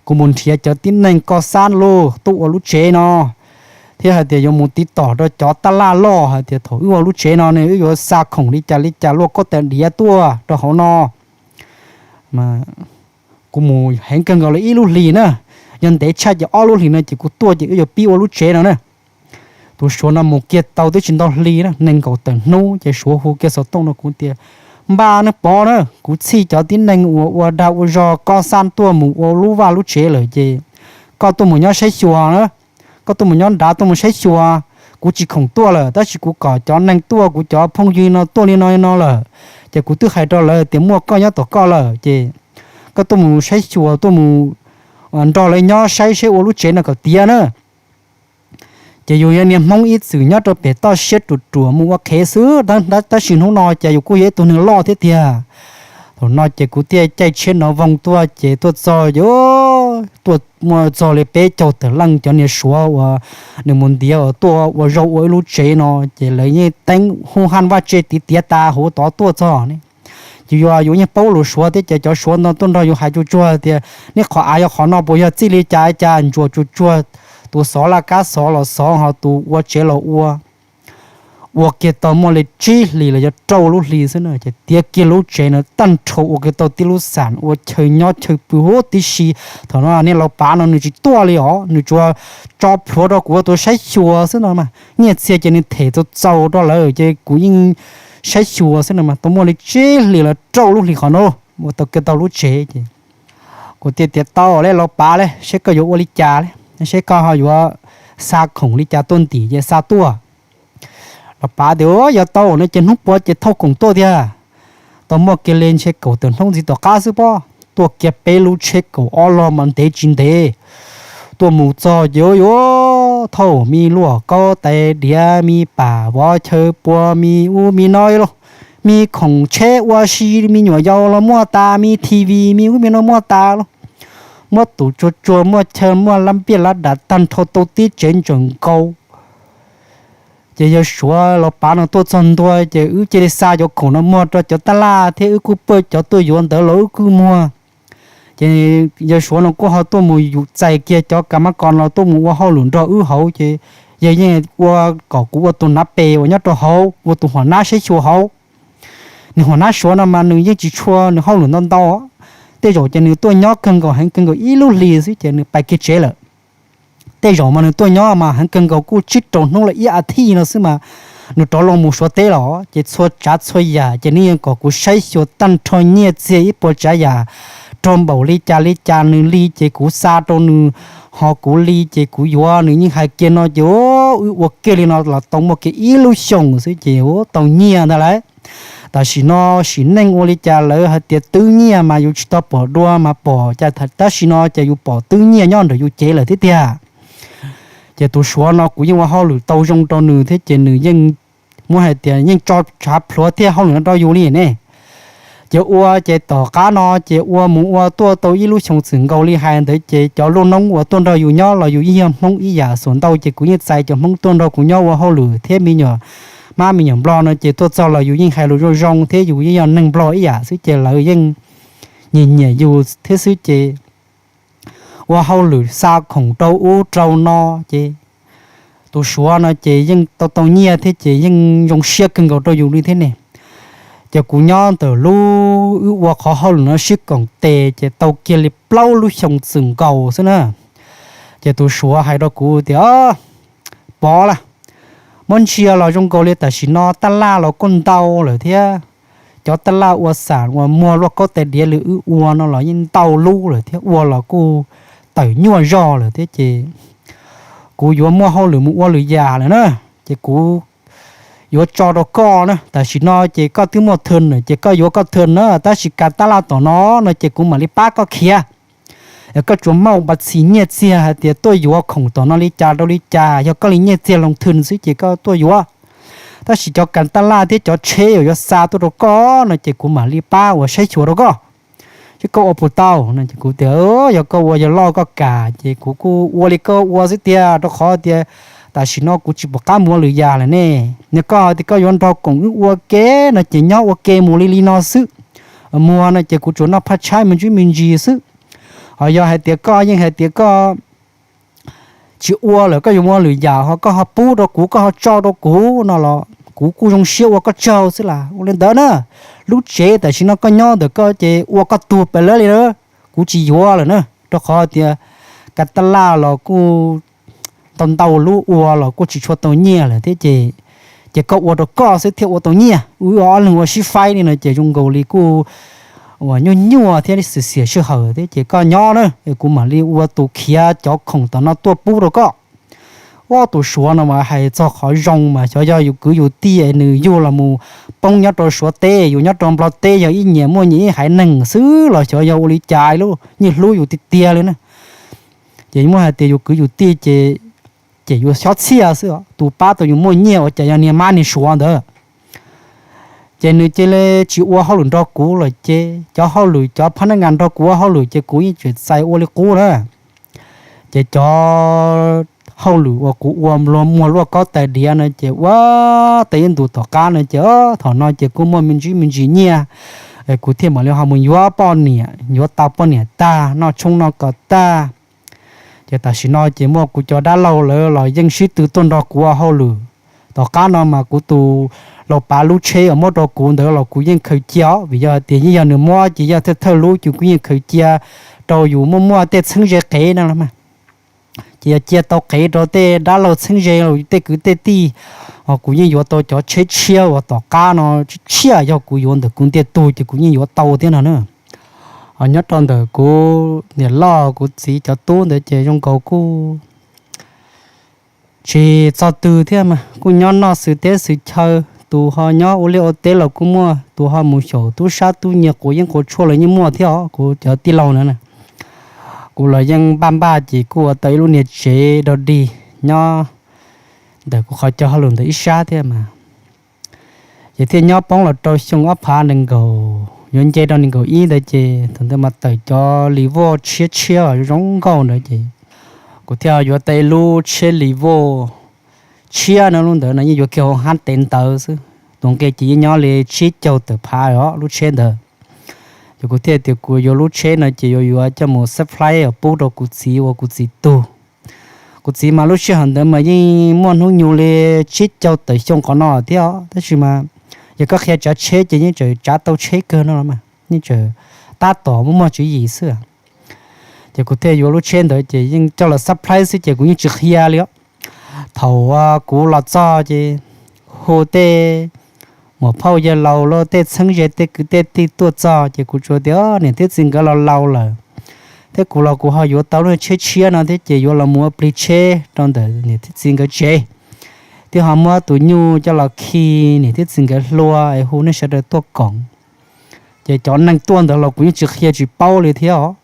Kuv mus nrhiav cov tib neeg koj xab lauj tuaj ua lub tsev no, thiab hais tias yuav mus tiv tom rau cov tab laj loj hais tias thaum wb ua lub tsev no ne wb yuav xa khoom li cas li cas luaj koj tais diav tuaj rau hauv no. Kuv mus heev kawg nkaus li ib lub hlis na, yog ntev tshaj ces ob lub hlis no ces kuv tuaj ces wb yuav pib ua lub tsev no na. Tus Suav no mus kiag tau twb tsis ntau hli na, nees nkaum tawm hnub ces Suav hu kiag xov tooj no kuv tias, npaj nawb Pov na, kuv txhij cov tib neeg uas ua dag ua zog koj xab tuaj mus ua lub vaj lub tsev lawm ces koj tuaj mus nyob saib xyuas na. Koj tuaj mus nyob nrad tuaj mus saib xyuas, kuv tsis khoom tuaj lawm tab sis kuv kom cov neeg tuaj, kuv cov phooj ywg no tuaj li no li no lawm, ces kuv twb hais rau lawv tias muaj koj nyob tom koj lawm ces koj tuaj mus saib xyuas, tuaj mus nrog lawv nyob saib seb ua lub tsev no kom tiav na. Ces yus yog niag Hmoob ib txwm nyob rau pem toj siab ruam ruam mus ua qhev xwb, tab sis hnub no ces yus kuj yog ib tug neeg loj thiab tiag. Thaum no ces kuv thiaj caij tsheb nov voos tuaj ces tuaj txog ces tuaj muaj txog li peb caug tawm leej cov niag Suav uas nws mus ntiav uas tuaj ua zaub ua ib lub tsev no ces lawv yeej teeb hu haj vaj tse tiv tiav tas hauv tod tuaj txog ne. Ces yus, yus yeej paub lus Suav thiab ces cov Suav no tuaj nrog yus hais tsuag tsuag tias nej qhov av yog qhov no puas yog txij li cas cas, ntsuas tsuag tsuag, tus xov laj kab xov los xov, ho tus ua tsev los ua. Ua kiag tau muaj li tsib hlis los yog rau lub hli xwb na ces tiav kiag lub tsev no tag nrho, ua kiag tau tib lub xam ua chaw nyob chaw pw huv tib si. Thaum no niag laus pav no nws tsis tuaj li os, nws tsuas tso plhuav rau kuv ua tus saib xyuas xwb no mas, nyiaj txiag ces nws them txaus txaus rau lawm ces kuv yeej saib xyuas xwb no mas. Tau muaj li tsib hlis los rau lub hlis qhov no ua tau kiag tau lub tsev ces kuv thiaj tias tau li laus pav li, seb koj yuav ua li cas li, seb koj ho yuav xa khoom li cas tuaj ntim ces xa tuaj. Laus pav tias yog tau no ces hnub puav ces thauj khoom tuaj tiag. Tau muaj kiag li ntshe kaum tawm hnub ntxiv tom qab xwb pob, tuaj kiag peb lub tsheb kaum ob log mas ntev tsis ntev. Tuaj mus txog ces yuav thauj me luaj kaub tais diav, me pam vov chaw pua, me ub me no lauj, me khoom tsheb ua si, me nyuam yaus los muaj tas, me T V, me ub me no muaj tas lauj. Muab tus tsuag tsuag, muaj chaw, muaj lab npiaj lab dav tag nrho tau tib tsev ntsaum nkaus. Ces yawg Suav laus pav no tuaj txog ntua ces wb cia li xa cov khoom no muag rau cov tab laj thiab wb kuj pab cov tuaj yuav ntawd los wb kuj muag. Ces yawg Suav no kuj ho tuaj mus yus txais kiag cov kas mab kos no tuaj mus ua hauj lwm nrog wb hauv ces yawg yeej ua kom kuv ua tus nav pes uas nyob rau hauv, ua tus huam nab saib xyuas hauv. Nws huam nab Suav no mas nws yeej tsis tshua nws hauj lwm ntau ntau, tej zaum ces nws tuaj nyob kawg nkaus heev kawg nkaus ib lub hlis xwb ces nws pais kiag tsev lawm. Tej zaum mas nws tuaj nyob mas heev kawg nkaus kuj tsib rau hnub los ib a thiv no xwb mas nws rov los mus Suav teb los ces txhua tsav txhua yam ces nws yeej kom kuv saib xyuas tag nrho nyiaj txiag ib puas tsav yam, rau npaum li cas li cas nws li ces kuv xa rau nws, ho kuv li ces kuv yuav. Nws yeej hais kiag no ces wb ua kiag li no los tau muaj kiag ib lub xyoos xwb ces tau nyiaj ntag lauj. Tam sim no sim neej ua li cas lawv hais tias twb nyiaj mas yus tsis tau pom dua mas pom cas, tam sim no ces yus pom twb nyiaj nyob ntawm yus cev lawm thiab tiag. Ces tus Suav no kuv yeej ua hauj lwm tau zoo rau nws thiab ces nws yeej muab hais tias yeej tso tshav plhuav thiab hauj lwm no rau yus li ne. Ces ua ces tom qab no ces ua mus ua tuaj tau ib lub xyoos txwm nkaus li hais ntawd ces cov lub noob uas tuaj nrog yus nyob los yus yeej yog Hmoob ib yam, xuas ntau ces kuv yeej txais cov Hmoob tuaj nrog kuv nyob ua hauj lwm thiab me nyuam mab me nyuam Nplog no ces tuaj txog los yus yeej hais lus zoo zoo thiab yus yeej yog neeg Nplog ib yam xwb ces lawv yeej nyiam nyiam yus thiab xwb ces ua hauj lwm xa khoom rau ub rau no ces tus Suav no ces yeej tau tau nyiaj thiab ces yeej zoo siab kawg nkaus rau yus li thiab ne. Ces kuv nyob ntawm lub wb ua qhov hauj lwm no sib koom tes ces tau kiag li plaub lub xyoos txwm nkaus xwb na. Ces tus Suav hais rau kuv tias, Pov las, muab ntsia los zoo nkaus li tam sim no taj laj los kuj ntau lawm thiab. Cov taj laj ua xam uas muag luaj kaub tais diav li wb ua no los yeej ntau lub lawm thiab, ua los kuj tawm nyuaj zog lawm thiab ces kuv yuav muaj hauj lwm mus ua lwm yam lawm na. Ces kuv yuav tso rau koj na, tam sim no ces koj twb muaj thwm lawm ces koj yuav koj thwm na, tab sis kas taj laj tom no no ces kuv mam li pab koj khiav. Koj tsuas maj ua txhis nyiaj txiag hais tias tuaj yuav khoom tom no li cas rau li cas, yog koj li nyiaj txiag loo thwm xwb ces koj tuaj yuav. Tab sis cov kas taj laj thiab cov tsheb uas yuav xa tuaj rau koj no ces kuv mam li pab uas saib xyuas rau koj. Ces koj ua puas tau no? Ces kuv tias, Yog koj ua yog loj koj kam, ces kuv kuj ua li koj ua xwb tiag, rau qhov tias tam sim no kuv tsis pom qab mus ua lwm yam lawm ne. Yog koj tias koj yuav nrog koom wb ua ke no ces nyob ua ke mus li li no xwb. Muag no ces kuv tsuas noj phaj tshaib me ntsis me ntsis xwb. Ho yog hais tias koj yeej hais tias koj tsis ua lawm, koj yuav mus ua lwm yam, ho koj ho pub rau kuv, koj ho tso rau kuv no los kuv kuj zoo siab ua koj tsaug xwb las. Ua li ntawd na, lub tsev tam sim no koj nyob ntawm koj ces ua koj tuag pem lawv li na, kuv tsis yuav lawm na, rau qhov tias ka taj laj los kuj ntau ntau lub ua los kuj tsis tshua tau nyiaj lawm thiab ces, ces koj ua rau koj xwb thiaj ua tau nyiaj. Wb ob leeg ua sib faib li no ces zoo nkaus li kuj uas nyuaj nyuaj thiab xiam xiam sij hawm thiab, ces koj nyob na, kuv mam li ua tus khiav cov khoom tom no tuaj pub rau koj. Ua tus suav no mas hais txog qhov zoo mas xyov yog yus kwv yus tij nws yug los mus poob nyob rau suav teb, yus nyob rau nplog teb, yog ib nyias muaj nyias ib haiv neeg xwb los xyov yog ua li cas lub nyiaj hlub yus tiag tiag li na. Ces muab hais tias yus kwv yus tij ces, ces yus xyob txhiaj xwb, tus pab tau yus muaj nyiaj ua cas yog niag mab niag suav ntawd. Ces nws cia li tsis ua hauj lwm nrog kuv lawm ces cov hauj lwm, cov phab nab ngas nrog kuv ua hauj lwm ces kuv yeej tseem txais ua li qub na. Ces cov hauj lwm uas kuv ua luag muag luaj kob tais diav no ces ua tau ib ntus tom qab no ces thaum no ces kuj muaj me ntsis me ntsis nyiaj, kuv thiaj mam li ho mus yuav poj niam, yuav tau poj niam tag, noj tshoob noj kos tag. Ces tam sim no ces muaj kuv cov dab laug lawv los yeej sib tw tuaj nrog kuv ua hauj lwm. Tom qab no mas kuv tus laus pav lub tsheb uas muab rau kuv ntawd los kuv yeej khaws cia os, vim yog hais tias yeej yog nws muab ces yog thawj thawj lub ces kuv yeej khaws cia rau yus muaj muaj tej txheeb ze qev no los mas. Ces yog cia tau qev rau tej dab laug txheeb ze los tej kwv tej tij, ho kuv yeej yuav tau cov tsheb tshiab uas tom qab no tshiab, yog kuv yuav ntawm kuv ntiag tug ces kuv yeej yuav tau thiab no na. Ho nyob rau ntawm kuv niam loj kuv txiv cov tub ntawd ces zoo nkaus kuj tsis txog twg thiab mas kuj nyob noj xwm teb xwm chaw, tus ho nyob ua liaj ua teb los kuj muaj, tus ho mus xyaum tub sab tub nyiag quav yeeb quav tshuaj los yeej muaj thiab os. Kuv cov tij laug ntawd, kuv los yeej npaj npaj ces kuj ua tau ib lub niag tsev dog dig nyob ntawm kuv qhov chaw hauj lwm ntawm ib sab thiab mas. Ces thiaj nyob poob los rau xyoo ob phav nees nkaum, yuav nce rau nees nkaum ib ntawd ces thaum ntawd mas tawm cov Revo tshiab tshiab zoo nkauj ntawd ces kuv thiaj yuav tau ib lub tsheb Revo tshiab no, lub ntawd no yeej yuav kiag hauv hab tev ntawd xwb. Tus nqi ces yeej nyob li tsib caug tawm phav os lub tsheb ntawd. Ces kuv thiaj tias kuv yuav lub tsheb no ces yuav yuav coj mus surprise pub rau kuv txiv ua kuv txiv tug. Kuv txiv mas lub sij hawm ntawd mas yeej muaj hnub nyoog li tsib caug tawm xyoo qhov no thiab os, tab sis mas yog koj qhia tsav tsheb ces yeej tseem tsav tau tsheb kawg no los mas, yeej tseem tab tom muaj muaj tswv yim xwb. Ces kuv thiaj yuav lub tsheb ntawd ces yeej coj los surprise xwb ces kuv yeej tsis qhia li os. Thaum kuv los txog ces hu tej muam phauj yawg laus los tej txheeb ze tej kwv tej tij tuaj txog ces kuv tsuas tias niam thiab txiv nkawd los laus lawm, thiab kuv los kuv ho yuav tau lub tsheb tshiab no thiab ces yuav los mus ua plig tsheb rau ntawm niam thiab txiv nkawd tsev, thiab ho muab tus nyuj coj los khi niam thiab txiv nkawd hlua es hu nej sawv daws tuaj koom. Ces cov neeg tuaj ntawd los kuv yeej tsis qhia tsis paub li thiab os.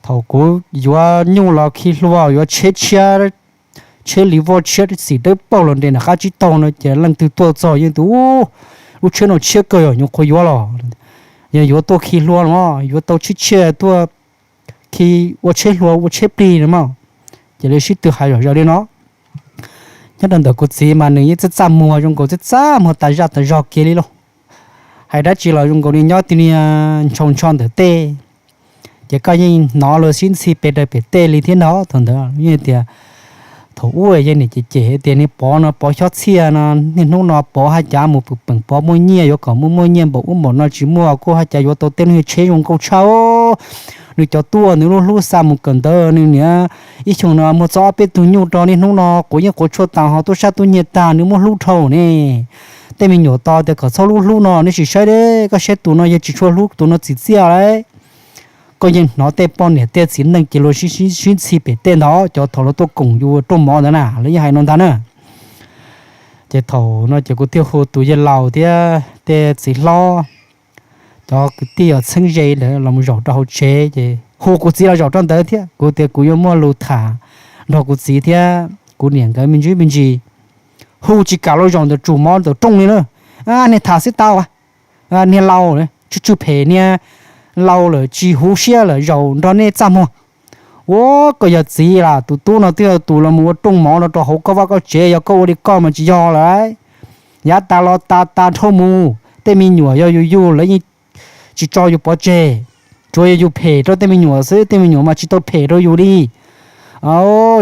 Thaum kuv yuav nyuj los khi hlua, yuav tsheb tshiab, tsheb Revo tshiab xim dawb paug los nres nram qab tsib taug no ces leej twg tuaj txog yeej tias lub tsheb no tshiab kawg, yog nyuam qhuav yuav los, yog yuav tuaj khi hlua no, yuav tau tsheb tshiab tuaj khi ua tsheb hlua ua tsheb plig no mas. Ces lawv sib tw hais zom zaws li no. Nyob rau ntawm kuv txiv mas nws yeej txaj txaj muag, zoo nkaus txaj txaj muag tas zaj tas zog kiag li lauj. Hais dab tsi los zoo nkaus li nyob tib niag ntshaus ntsho ntawm tej, ces koj yeej hnov luag sib ntxhi pes daws pem tej li thiab no. Thaum ntawd yeej tias, thaum ub yeej niam cem cem tias niag Pov no, Pov Xyob Txhiaj no, niaj hnub no Pov haj cas mus pwm peem, Pov muaj nyiaj yuav kom muaj muaj nyiaj npaum ub npaum no tsis muaj, kuj haj cas yuav tau tej lub niag tsheb zoo nkauj tshaj. Nws cov tuaj nws lub hlub xa mus kawm ntawv, nws niam ib xyoo no muag txog ob peb tug nyuj rau niaj hnub no quav yeeb quav tshuaj tas ho tub sab tub nyiag tag nws muab hlub dhau ne. Tej me nyuam to tias kom txhob hlub hlub no, nej sim saib, koj saib tus no yog tsis tshua hlub, tus no txim txiaj lauj. Koj yeej hnov tej poj niam tej txiv neej ces luag sib ntxhi pem tej ntawd, cov thaum luag tuaj koom yus rooj mov ntawd na, lawv yeej hais no ntag na. Ces thaum no ces kuv thiaj hu tus yawg laus thiab tej txiv hlob, cov kwv tij uas txheeb ze ntawd los zaum rau hauv tsev, ces hu kuv txiv los zaum rau ntawd thiab. Kuv tias kuv yuav muaj lus tham nrog kuv txiv thiab kuv niam nkawd me ntsis me ntsis. Hu tsis kam los zaum ntawm tsum mov ntawm rooj li na. Niag tham xwb tau, niag laus, tsw tsw phem niag laus lawm tsis huv siab lawm zaum nrog nej txaj muag. Ua koj yog txiv las, tus tub no twb yog tus los mus ua rooj mov no rau hauv koj vaj koj tsev, yog koj ua li koj mas tsis yog lawm. Yav tas los tas tas dhau mus, tej me nyuam yog yus yug lawv yeej tsis tso yus pov tseg, tsuav yog yus phem rau tej me nyuam xwb, tej me nyuam mas tsis tau phem rau yus li.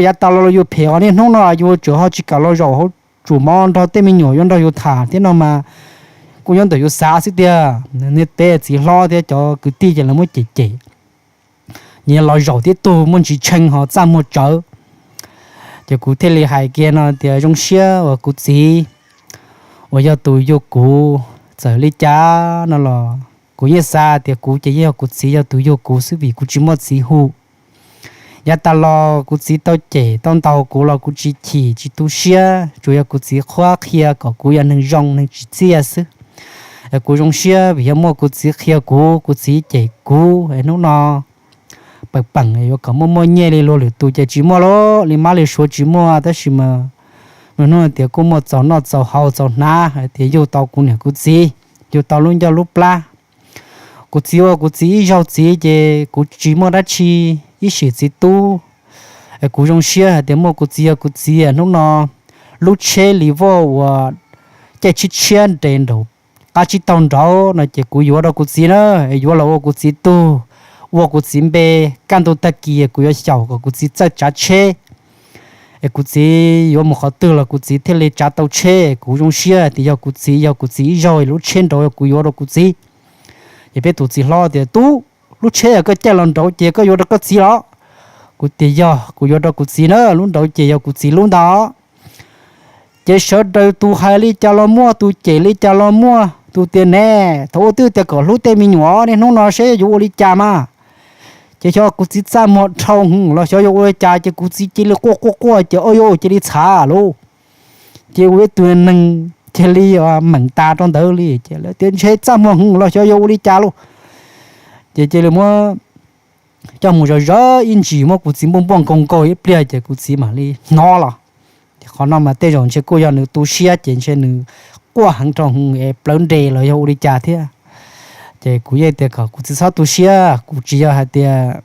Yav tas los los yus phem os, niaj hnub no yus tseem ho tsis kam los zaum hauv tsum mov nrog tej me nyuam yuav nrog yus tham thiab no mas kuj nyob ntawm yus xav xwb tiag. Niag peb txiv hlob thiab cov kwv tij ces lawv muab cem cem, nyias los zaum tib tug muaj ntsis tshee ho txaj muag tsawv. Ces kuv thiaj li hais kiag no tias zoo siab uas kuv txiv uas yog tus yug kuv, txawm li cas no los kuv yeej xav tias kuv ces yeej yog kuv txiv yog tus yug kuv xwb vim kuv tsis muaj txiv hu. Yav tas los kuv txiv tau cem tau ntaus kuv los kuv tsis chim tsis tu siab, tsuas yog kuv txiv qhuab qhia kom kuv yog neeg zoo neeg tsim txiaj xwb. Kuv zoo siab vim yog muaj kuv txiv qhia kuv, kuv txiv cem kuv es hnub no peem peem yuav kom muaj muaj nyiaj li luag lwm tus ces tsis muaj lauj, li mab li suav tsis muaj, tab sis mas hnub no tias kuj muaj txaus noj txaus haus txaus hnav hais tias yug tau kuv niam kuv txiv, yug tau lub ncauj lub plab. Kuv txiv ua kuv txiv ib zaug txiv ces kuv tsis muaj dab tsi ib sim txiv tub. Kuv zoo siab hais tias muaj kuv txiv yog kuv txiv hnub no lub tsheb li voj uas caij tshiab tshiab nres nraum qab tsib taug nraud no ces kuv yuav rau kuv txiv na, yuav los ua kuv txiv tug, ua kuv txiv npe, kaj ntug tag kis kuv yuav xyaum kom kuv txiv txawj tsav tsheb. Es kuv txiv yuav mus qhov twg los kuv txiv thiaj li tsav tau tsheb, kuv zoo siab tias yog kuv txiv, yog kuv txiv ib zaug lub tsheb nraud kuv yuav rau kuv txiv. Ces peb tus txiv hlob tias, Tub, lub tsheb koj caij los nraud ces koj yuav rau koj txiv los? Kuv tias, Yog, kuv yuav rau kuv txiv na, lub nraud ces yog kuv txiv lub ntag. Ces sawv daws tus hais li cas los muaj, tus cem li cas los muaj, tus tias, Ne, thaum ub twb tias kom hlub tej me nyuam, niaj hnub no seb yuav ua li cas mas. Ces xyov kuv txiv txaj muag dhau hwv los xyov yuav ua li cas ces kuv txiv cia li quaj quaj quaj ces, Au, yuav ua cia li txhav lauj. Ces ua ib tug neeg cia li meem tas rau ntawd li, ces lawv tias ntshe txaj muag hwv los xyov yuav ua li cas lauj. Ces cia li muab coj mus zov zov ib ntsis, muab kuv txiv npuaj npuaj nkaus nkaus ib pliag ces kuv txiv mam li hnov los. Ces qhov no mas tej zaum ntshe kuj yog nws tu siab ces ntshe nws quaj heev rau hwv es plawv nres los yog ua li cas thiab. Ces kuv yeej tias kom kuv txiv txhob tu siab, kuv tsis yog hais tias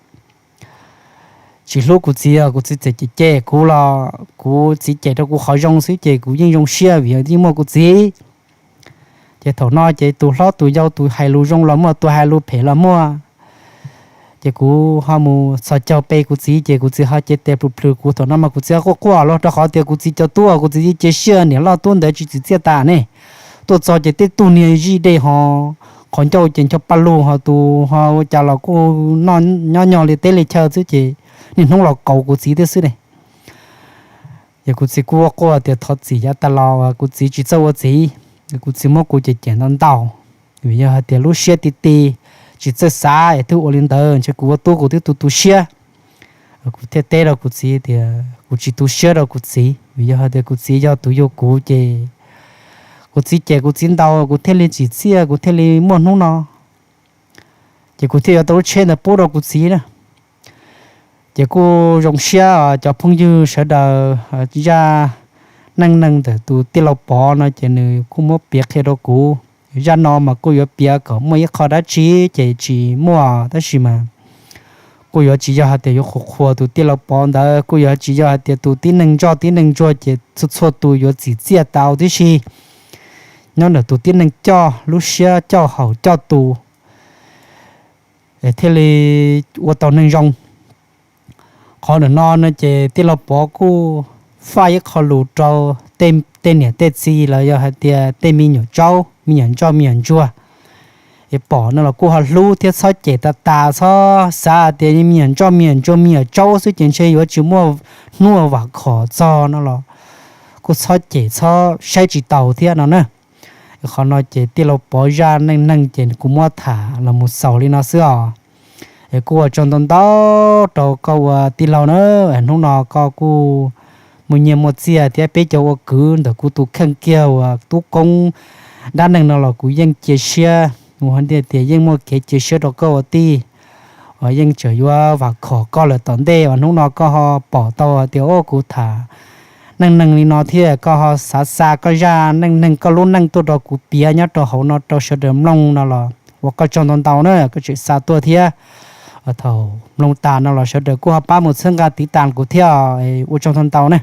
tsis hlub kuv txiv, kuv txiv txawm cem cem kuv los kuv txiv cem rau kuv qhov zoo xwb ces kuv yeej zoo siab vim yeej muaj kuv txiv. Ces thaum no ces tus hlob tus yau tus hais lus zoo los muaj, tus hais lus phem los muaj. Ces kuv ho mus txhos caug pe kuv txiv ces kuv txiv ho cev tes plhws plhws kuv, thaum no mas kuv txiv quaj quaj los rau qhov tias kuv txiv cov tub, kuv txiv cia siab niam loj tub ntawd tsis txim txiaj tas ne. Tuaj txog ces tej tug niag zij dej ho qhov ncauj ces ncho pa lug ho tus ho ua cas los kuj nyob nyo li teb li chaw xwb ces niaj hnub los kauv kuv txiv thiab xwb ne. Ces kuv txiv kuj quaj quaj tias thov txim yav tas los kuv txiv tsis txawj ua txiv, kuv txiv muab kuv cem cem ntau ntau, vim yog hais tias lub siab ti ti, tsis txawj xav es twb ua li ntawd ntshe kuv ua tub kuv twb tu tu siab. Kuv thiaj teb rau kuv txiv tias kuv tsis tu siab rau kuv txiv, vim yog hais tias kuv txiv yog tus yug kuv ces kuv txiv cem kuv txiv ntau kuv thiaj li tsim txiaj kuv thiaj li muaj hnub no. Ces kuv thiaj yuav tau lub tsheb ntawd pub rau kuv txiv na. Ces kuj zoo siab cov phooj ywg sawv daws, zaj neej neeg ntawm tus tij laug Pov no ces nws kuj muab piav qhia rau kuv. Zaj no mas kuj yuav piav kom muaj ib qho dab tsi ces tsis muaj, tab sis mas kuj yuav tsis yog hais tias yuav qhuas qhuas tus tij laug Pov ntawd, kuj yuav tsis yog hais tias tus tib neeg ntsoj tib neeg ntsuag ces txhua txhua tus yuav txim txiaj tau tib si. Nyob ntawm tus tib neeg coj lub siab coj haum coj tus es thiaj li ua tau neeg zoo. Qhov ntawm no no ces tij laug Pov kuj faj ib qho lus rau tej niam tej txiv los yog hais tias tej me nyuam tsaub me nyuam ntsoj me nyuam ntsuag es pom no los kuj ho hlub thiab txhob cem tas tas, txhob xav hais tias me nyuam ntsoj me nyuam ntsuag me nyuam tsaub xwb ces ntshe yuav tsis muaj hnub vam khom txog no los kuj txhob cem txhob saib tsis taus thiab no na. Qhov no ces tij laug Pov zaj neej neeg ces kuv muab tham los mus xaus li no xwb os. Es kuj ua tsaug ntau ntau rau koj ua tij laug na, hnub no koj kuj muaj nyiaj muaj txiaj thiab peb cov ua kwv ntawm kuv tus kheej kiag uas tub koob dab neeg no los kuv yeej cia siab, kuv hais tias yeej muaj kev cia siab rau koj ua tij, uas yeej tseem yuav vam khom koj lawm tom ntej uas hnub no koj ho pom tau tias o kuv tham neej neeg li no thiab koj ho xav xa koj zaj neej neeg koj lub neej tuaj rau kuv piav nyob rau hauv no rau sawv daws mloog no los Ua koj tsaug ntau ntau na, koj tseem xa tuaj thiab. Thaum mloog tas no los sawv daws kuj ho pab mus txhawb nqa tiv tas kuv thiab, ua tsaug ntau ntau na.